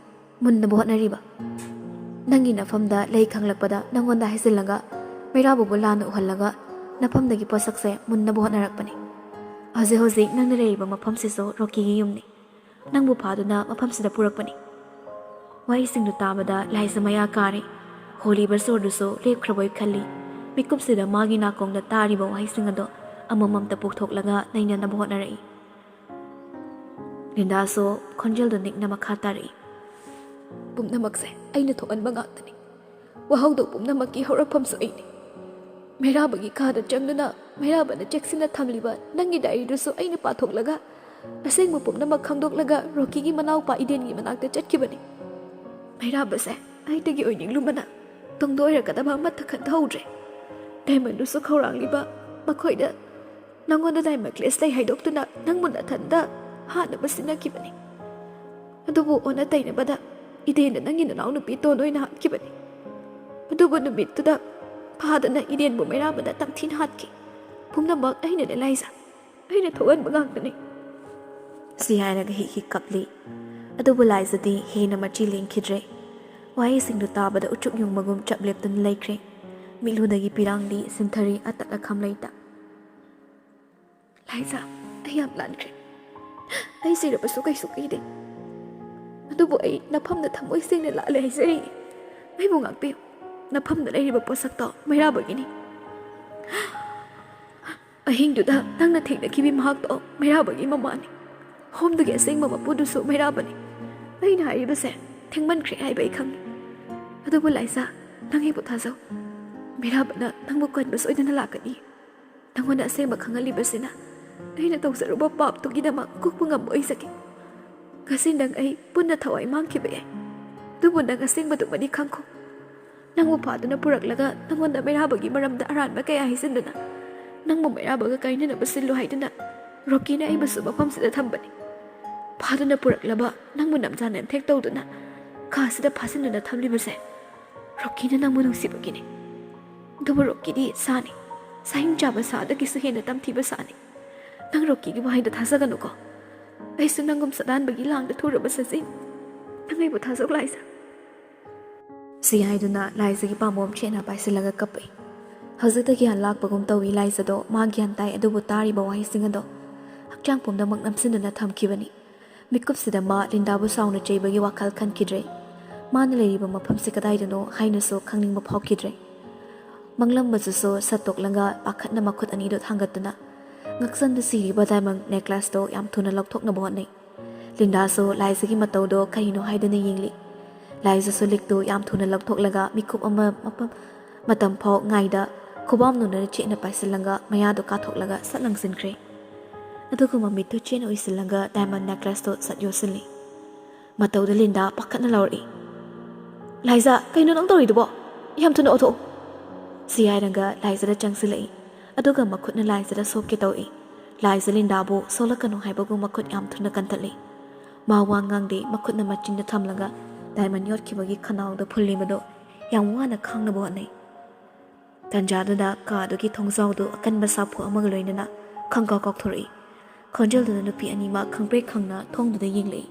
ꯃꯨꯟꯅꯕ ꯍꯣꯠꯅꯔꯤꯕ꯫ ꯅꯪꯒꯤ ꯅꯐꯝꯗ ꯂꯩ ꯈꯪꯂꯛꯄꯗ ꯅꯪꯉꯣꯟꯗ ꯍꯥꯏꯖꯤꯜꯂꯒ ꯃꯩꯔꯥꯕꯕꯨ ꯂꯥꯟꯅ ꯎꯍꯜꯂꯒ ꯅꯐꯝꯗꯒꯤ ꯄꯣꯠꯁꯛꯁꯦ ꯃꯨꯟꯅꯕ ꯍꯣꯠꯅꯔꯛꯄꯅꯤ꯫ ꯍꯧꯖꯤꯛ ꯍꯧꯖꯤꯛ ꯅꯪꯅ ꯂꯩꯔꯤꯕ ꯃꯐꯝꯁꯤꯁꯨ ꯔꯣꯀꯤꯒꯤ ꯌꯨꯝꯅꯤ꯫ ꯅꯪꯕꯨ ꯐꯥꯗꯨꯅ ꯃꯐꯝꯁꯤꯗ ꯄꯨꯔꯛꯄꯅꯤ꯫ ꯋꯥꯍꯩꯁꯤꯡꯗꯨ ꯇꯥꯕꯗ ꯂꯥꯏꯖ ꯃꯌꯥ ꯀꯥꯔꯦ꯫ ꯍꯣꯜꯂꯤꯕ ꯁꯣꯔꯗꯨꯁꯨ ꯂꯦꯞꯈ꯭ꯔꯕꯣꯏ ꯈꯜꯂꯤ꯫ ꯃꯤꯀꯨꯞꯁꯤꯗ ꯃꯥꯒꯤ ꯅꯥꯀꯣꯡꯗ ꯇꯥꯔꯤꯕ ꯋꯥꯍꯩꯁꯤꯡ ꯑꯗꯣ ꯑꯃꯃꯝꯇ ꯄꯨꯊꯣꯛꯂꯒ ꯅꯩꯅꯅꯕ ꯍꯣꯠꯅꯔꯛꯏ꯫ ꯂꯤꯟꯗꯥꯁꯨ ꯈꯣꯟꯖꯦꯜꯗꯨ ꯅꯤꯛꯅ ꯃꯈꯥ ꯇꯥꯔꯛꯏ꯫ "ꯄꯨꯝꯅꯃꯛꯁꯦ ꯑꯩꯅ ꯊꯣꯛꯍꯟꯕ ꯉꯥꯛꯇꯅꯤ꯫ ꯋꯥꯍꯧꯗꯣꯛ ꯄꯨꯝꯅꯃꯛꯀꯤ ꯍꯧꯔꯛꯐꯝꯁꯨ ꯑꯩꯅꯤ꯫ ꯃꯩꯔꯥꯕꯒꯤ ꯀꯥꯗ ꯆꯪꯗꯨꯅ ꯃꯩꯔꯥꯕꯅ ꯆꯦꯛꯁꯤꯟꯅ ꯊꯝꯂꯤꯕ ꯅꯪꯒꯤ ꯗꯥꯏꯔꯤꯗꯨꯁꯨ ꯑꯩꯅ ꯄꯥꯊꯣꯛꯂꯒ, ꯑꯁꯦꯡꯕ ꯄꯨꯝꯅꯃꯛ ꯈꯪꯗꯣꯛꯂꯒ ꯔꯣꯀꯤꯒꯤ ꯃꯅꯥꯎꯄꯥ ꯏꯗꯦꯟꯒꯤ ꯃꯅꯥꯛꯇ ꯆꯠꯈꯤꯕꯅꯤ꯫ ꯃꯩꯔꯥꯕꯁꯦ ꯑꯩꯗꯒꯤ ꯑꯣꯏꯅꯤꯡꯂꯨꯕꯅ ꯇꯨꯡꯗ ꯑꯣꯏꯔꯛꯀꯗꯕ ꯑꯃꯠꯇ ꯈꯟꯊꯍꯧꯗ꯭ꯔꯦ꯫ ꯗꯥꯏꯃꯟꯗꯨꯁꯨ ꯈꯧꯔꯥꯡꯂꯤꯕ ꯃꯈꯣꯏꯗ ꯅꯪꯉꯣꯟꯗ ꯗꯥꯏꯃꯟ ꯅꯦꯀ꯭ꯂꯦꯁ ꯂꯩ ꯍꯥꯏꯗꯣꯛꯇꯨꯅ ꯅꯪꯕꯨ ꯅꯊꯟꯗ ꯍꯥꯠꯅꯕ ꯁꯤꯟꯅꯈꯤꯕꯅꯤ꯫ ꯑꯗꯨꯕꯨ ꯑꯣꯟꯅ ꯇꯩꯅꯕꯗ ꯏꯗꯦꯟꯅ ꯅꯪꯒꯤ ꯅꯅꯥꯎꯅꯨꯄꯤ ꯇꯣꯟ ꯑꯣꯏꯅ ꯍꯥꯠꯈꯤꯕꯅꯤ꯫ ꯑꯗꯨꯕꯨ ꯅꯨꯃꯤꯠꯇꯨꯗ ꯐꯥꯗꯨꯅ ꯏꯗꯦꯟꯕꯨ ꯃꯩꯔꯥꯕꯅ ꯇꯝꯊꯤꯅ ꯍꯥꯠꯈꯤ꯫ ꯄꯨꯝꯅꯃꯛ ꯑꯩꯅꯅꯦ ꯂꯥꯏꯖꯥ, ꯑꯩꯅ ꯊꯣꯛꯍꯟꯕ ꯉꯥꯛꯇꯅꯤ꯫" ꯁꯤ ꯍꯥꯏꯔꯒ ꯍꯤꯛ ꯍꯤꯛ ꯀꯞꯂꯤ꯫ ꯑꯗꯨꯕꯨ ꯂꯥꯏꯖꯥꯗꯤ ꯍꯦꯟꯅ ꯃꯆꯤ ꯂꯦꯡꯈꯤꯗ꯭ꯔꯦ꯫ ꯋꯥꯍꯩꯁꯤꯡꯗꯨ ꯇꯥꯕꯗ ꯎꯆꯨꯛ ꯌꯨꯡꯕꯒꯨꯝ ꯆꯞ ꯂꯦꯞꯇꯨꯅ ꯂꯩꯈ꯭ꯔꯦ꯫ ꯃꯤꯠꯂꯨꯗꯒꯤ ꯄꯤꯔꯥꯡꯗꯤ ꯁꯤꯟꯊꯔꯤ ꯑꯇꯠ ꯑꯈꯝ ꯂꯩꯇ꯫ "ꯂꯥꯏꯖꯥ, ꯑꯩ ꯌꯥꯝ ꯂꯥꯟꯈ꯭ꯔꯦ꯫ ꯑꯩ ꯁꯤꯔꯕꯁꯨ ꯀꯩꯁꯨ ꯀꯤꯗꯦ꯫ ꯑꯗꯨꯕꯨ ꯑꯩ ꯅꯐꯝꯗ ꯊꯃꯣꯏ ꯁꯦꯡꯅ ꯂꯥꯜꯂꯦ ꯍꯥꯏꯖꯔꯤ꯫ ꯑꯩꯕꯨ ꯉꯥꯛꯄꯤꯌꯨ꯫ ꯅꯐꯝꯗ ꯂꯩꯔꯤꯕ ꯄꯣꯠꯁꯛꯇꯣ ꯃꯩꯔꯥꯕꯒꯤꯅꯤ꯫ ꯑꯍꯤꯡꯗꯨꯗ ꯅꯪꯅ ꯊꯦꯡꯅꯈꯤꯕꯤ ꯃꯍꯥꯛꯇꯣ ꯃꯩꯔꯥꯕꯒꯤ ꯃꯃꯥꯅꯤ꯫ ꯍꯣꯝꯗꯨꯒꯤ ꯑꯁꯦꯡꯕ ꯃꯄꯨꯗꯨꯁꯨ ꯃꯩꯔꯥꯕꯅꯤ꯫ ꯑꯩꯅ ꯍꯥꯏꯔꯤꯕꯁꯦ ꯊꯦꯡꯃꯟꯈ꯭ꯔꯦ ꯍꯥꯏꯕ ꯑꯩ ꯈꯪꯏ꯫ ꯑꯗꯨꯕꯨ ꯂꯥꯏꯖꯥ, ꯅꯪ ꯑꯩꯕꯨ ꯊꯥꯖꯧ꯫ ꯃꯩꯔꯥꯕꯅ ꯅꯪꯕꯨ ꯀꯟꯕ ꯁꯣꯏꯗꯅ ꯂꯥꯛꯀꯅꯤ꯫ ꯅꯪꯉꯣꯟꯗ ꯑꯁꯦꯡꯕ ꯈꯪꯍꯜꯂꯤꯕꯁꯤꯅ ꯑꯩꯅ ꯇꯧꯖꯔꯨꯕ ꯄꯥꯞꯇꯨꯒꯤꯗꯃꯛ ꯀꯣꯛꯄ ꯉꯝꯕ ꯑꯣꯏꯖꯒꯦ꯫ ꯉꯁꯤ ꯅꯪ ꯑꯩ ꯄꯨꯟꯅ ꯊꯋꯥꯏ ꯃꯥꯡꯈꯤꯕ ꯌꯥꯏ꯫ ꯑꯗꯨꯕꯨ ꯅꯪ ꯑꯁꯦꯡꯕꯗꯨꯃꯗꯤ ꯈꯪꯈꯣ꯫ ꯅꯪꯕꯨ ꯐꯥꯗꯨꯅ ꯄꯨꯔꯛꯂꯒ ꯅꯪꯉꯣꯟꯗ ꯃꯩꯔꯥꯕꯒꯤ ꯃꯔꯝꯗ ꯑꯔꯥꯟꯕ ꯀꯌꯥ ꯍꯥꯏꯖꯤꯟꯗꯨꯅ, ꯅꯪꯕꯨ ꯃꯩꯔꯥꯕꯒ ꯀꯥꯏꯅꯅꯕ ꯁꯤꯜꯂꯨ ꯍꯥꯏꯗꯨꯅ ꯔꯣꯀꯤꯅ ꯑꯩꯕꯨꯁꯨ ꯃꯐꯝꯁꯤꯗ ꯊꯝꯕꯅꯤ꯫ ꯐꯥꯗꯨꯅ ꯄꯨꯔꯛꯂꯕ ꯅꯪꯕꯨ ꯅꯝꯖꯥ ꯅꯝꯊꯦꯛ ꯇꯧꯗꯨꯅ ꯀꯥꯁꯤꯗ ꯐꯥꯖꯤꯟꯗꯨꯅ ꯊꯝꯂꯤꯕꯁꯦ ꯔꯣꯀꯤꯅ ꯅꯪꯕꯨ ꯅꯨꯡꯁꯤꯕꯒꯤꯅꯤ꯫ ꯑꯗꯨꯕꯨ ꯔꯣꯀꯤꯗꯤ ꯁꯥꯅꯤ꯫ ꯁꯥꯍꯤꯡ ꯆꯥꯕ ꯁꯥꯗꯒꯤꯁꯨ ꯍꯦꯟꯅ ꯇꯝꯊꯤꯕ ꯁꯥꯅꯤ꯫ ꯅꯪ ꯔꯣꯀꯤꯒꯤ ꯋꯥꯍꯩꯗ ꯊꯥꯖꯒꯅꯨꯀꯣ꯫ ꯑꯩꯁꯨ ꯅꯪꯒꯨꯝ ꯁꯥꯗꯥꯟꯕꯒꯤ ꯂꯥꯡꯗ ꯊꯨꯔꯕ ꯁꯖꯤꯅꯤ꯫ ꯅꯪ ꯑꯩꯕꯨ ꯊꯥꯖꯧ ꯂꯥꯏꯖꯥ꯫" ꯁꯤ ꯍꯥꯏꯗꯨꯅ ꯂꯥꯏꯖꯥꯒꯤ ꯄꯥꯝꯕꯣꯝ ꯆꯦꯠꯅ ꯄꯥꯏꯁꯤꯜꯂꯒ ꯀꯞꯄꯛꯏ꯫ ꯍꯧꯖꯤꯛꯇ ꯒ꯭ꯌꯥꯟ ꯂꯥꯛꯄꯒꯨꯝ ꯇꯧꯏ ꯂꯥꯏꯖꯥꯗꯣ꯫ ꯃꯥ ꯒ꯭ꯌꯥꯟ ꯇꯥꯏ, ꯑꯗꯨꯕꯨ ꯇꯥꯔꯤꯕ ꯋꯥꯍꯩꯁꯤꯡ ꯑꯗꯣ ꯍꯛꯆꯥꯡ ꯄꯨꯝꯅꯃꯛ ꯅꯝꯁꯤꯟꯗꯨꯅ ꯊꯝꯈꯤꯕꯅꯤ꯫ ꯃꯤꯀꯨꯞꯁꯤꯗ ꯃꯥ ꯂꯤꯟꯗꯥꯕꯨ ꯁꯥꯎꯅ ꯆꯩꯕꯒꯤ ꯋꯥꯈꯜ ꯈꯟꯈꯤꯗ꯭ꯔꯦ꯫ ꯃꯥꯅ ꯂꯩꯔꯤꯕ ꯃꯐꯝꯁꯤ ꯀꯗꯥꯏꯗꯅꯣ ꯍꯥꯏꯅꯁꯨ ꯈꯪꯅꯤꯡꯕ ꯐꯥꯎꯈꯤꯗ꯭ꯔꯦ꯫ ꯃꯪꯂꯝꯕꯗꯨꯁꯨ ꯁꯠꯇꯣꯛꯂꯒ ꯄꯥꯈꯠꯅ ꯃꯈꯨꯠ ꯑꯅꯤꯗꯨ ꯊꯥꯡꯒꯠꯇꯨꯅ ꯉꯛꯁꯝꯗ ꯁꯤꯔꯤꯕ diamond necklaceꯇꯣ ꯌꯥꯝ ꯊꯨꯅ ꯂꯧꯊꯣꯛꯅꯕ ꯍꯣꯠꯅꯩ꯫ ꯂꯤꯟꯗꯥꯁꯨ ꯂꯥꯏꯖꯒꯤ ꯃꯇꯧꯗꯣ ꯀꯔꯤꯅꯣ ꯍꯥꯏꯗꯨꯅ ꯌꯦꯡꯂꯤ꯫ ꯂꯥꯏꯖꯁꯨ ꯂꯤꯛꯇꯨ ꯌꯥꯝ ꯊꯨꯅ ꯂꯧꯊꯣꯛꯂꯒ ꯃꯤꯀꯨꯞ ꯑꯃ ꯃꯐꯝ ꯃꯇꯝ ꯐꯥꯎ ꯉꯥꯏꯗ ꯈꯨꯕꯥꯝ ꯅꯨꯅꯗ ꯆꯦꯠꯅ ꯄꯥꯏꯁꯤꯜꯂꯒ ꯃꯌꯥꯗꯨ ꯀꯥꯊꯣꯛꯂꯒ ꯁꯠ ꯂꯪꯁꯤꯟꯈ꯭ꯔꯦ꯫ ꯑꯗꯨꯒ ꯃꯃꯤꯠꯇꯨ ꯆꯦꯠꯅ ꯎꯏꯁꯤꯜꯂꯒ diamond necklaceꯇꯣ ꯁꯠ ꯌꯣꯠꯁꯤꯜꯂꯤ꯫ ꯃꯇꯧꯗ ꯂꯤꯟꯗꯥ ꯄꯥꯈꯠꯅ ꯂꯥꯎꯔꯛꯏ, "ꯂꯥꯏꯖꯥ, ꯀꯩꯅꯣ ꯅꯪ ꯇꯧꯔꯤꯗꯨꯕꯣ? ꯌꯥꯝ ꯊꯨꯅ ꯑꯣꯊꯣꯛꯎ!" ꯁꯤ ꯍꯥꯏꯔꯒ ꯂꯥꯏꯖꯗ ꯆꯪꯁꯤꯜꯂꯛꯏ꯫ ꯑꯗꯨꯒ ꯃꯈꯨꯠꯅ ꯂꯥꯏꯖꯗ ꯁꯣꯛꯀꯦ ꯇꯧꯏ꯫ ꯂꯥꯏꯖ ꯂꯤꯟꯗꯥꯕꯨ ꯁꯣꯛꯂꯛꯀꯅꯨ ꯍꯥꯏꯕꯒꯨꯝ ꯃꯈꯨꯠ ꯌꯥꯝ ꯊꯨꯅ ꯀꯟꯊꯠꯂꯤ꯫ ꯃꯥ ꯋꯥ ꯉꯥꯡꯗꯦ, ꯃꯈꯨꯠꯅ ꯃꯆꯤꯟꯗ ꯊꯝꯂꯒ diamond ꯌꯣꯠꯈꯤꯕꯒꯤ ꯈꯅꯥꯎꯗ ꯐꯨꯜꯂꯤꯕꯗꯨ ꯌꯥꯝ ꯋꯥꯅ ꯈꯥꯡꯅꯕ ꯍꯣꯠꯅꯩ꯫ ꯇꯟꯖꯥꯗꯨꯗ ꯀꯥꯗꯨꯒꯤ ꯊꯣꯡꯖꯥꯎꯗꯨ ꯑꯀꯟꯕ ꯁꯥꯐꯨ ꯑꯃꯒ ꯂꯣꯏꯅꯅ ꯈꯪꯀꯥꯎ ꯀꯥꯎꯊꯣꯔꯛꯏ꯫ ꯈꯣꯟꯖꯦꯜꯗꯨꯅ ꯅꯨꯄꯤ ꯑꯅꯤꯃꯛ ꯈꯪꯄ꯭ꯔꯦꯛ ꯈꯪꯅ ꯊꯣꯡꯗꯨꯗ ꯌꯦꯡꯂꯛꯏ꯫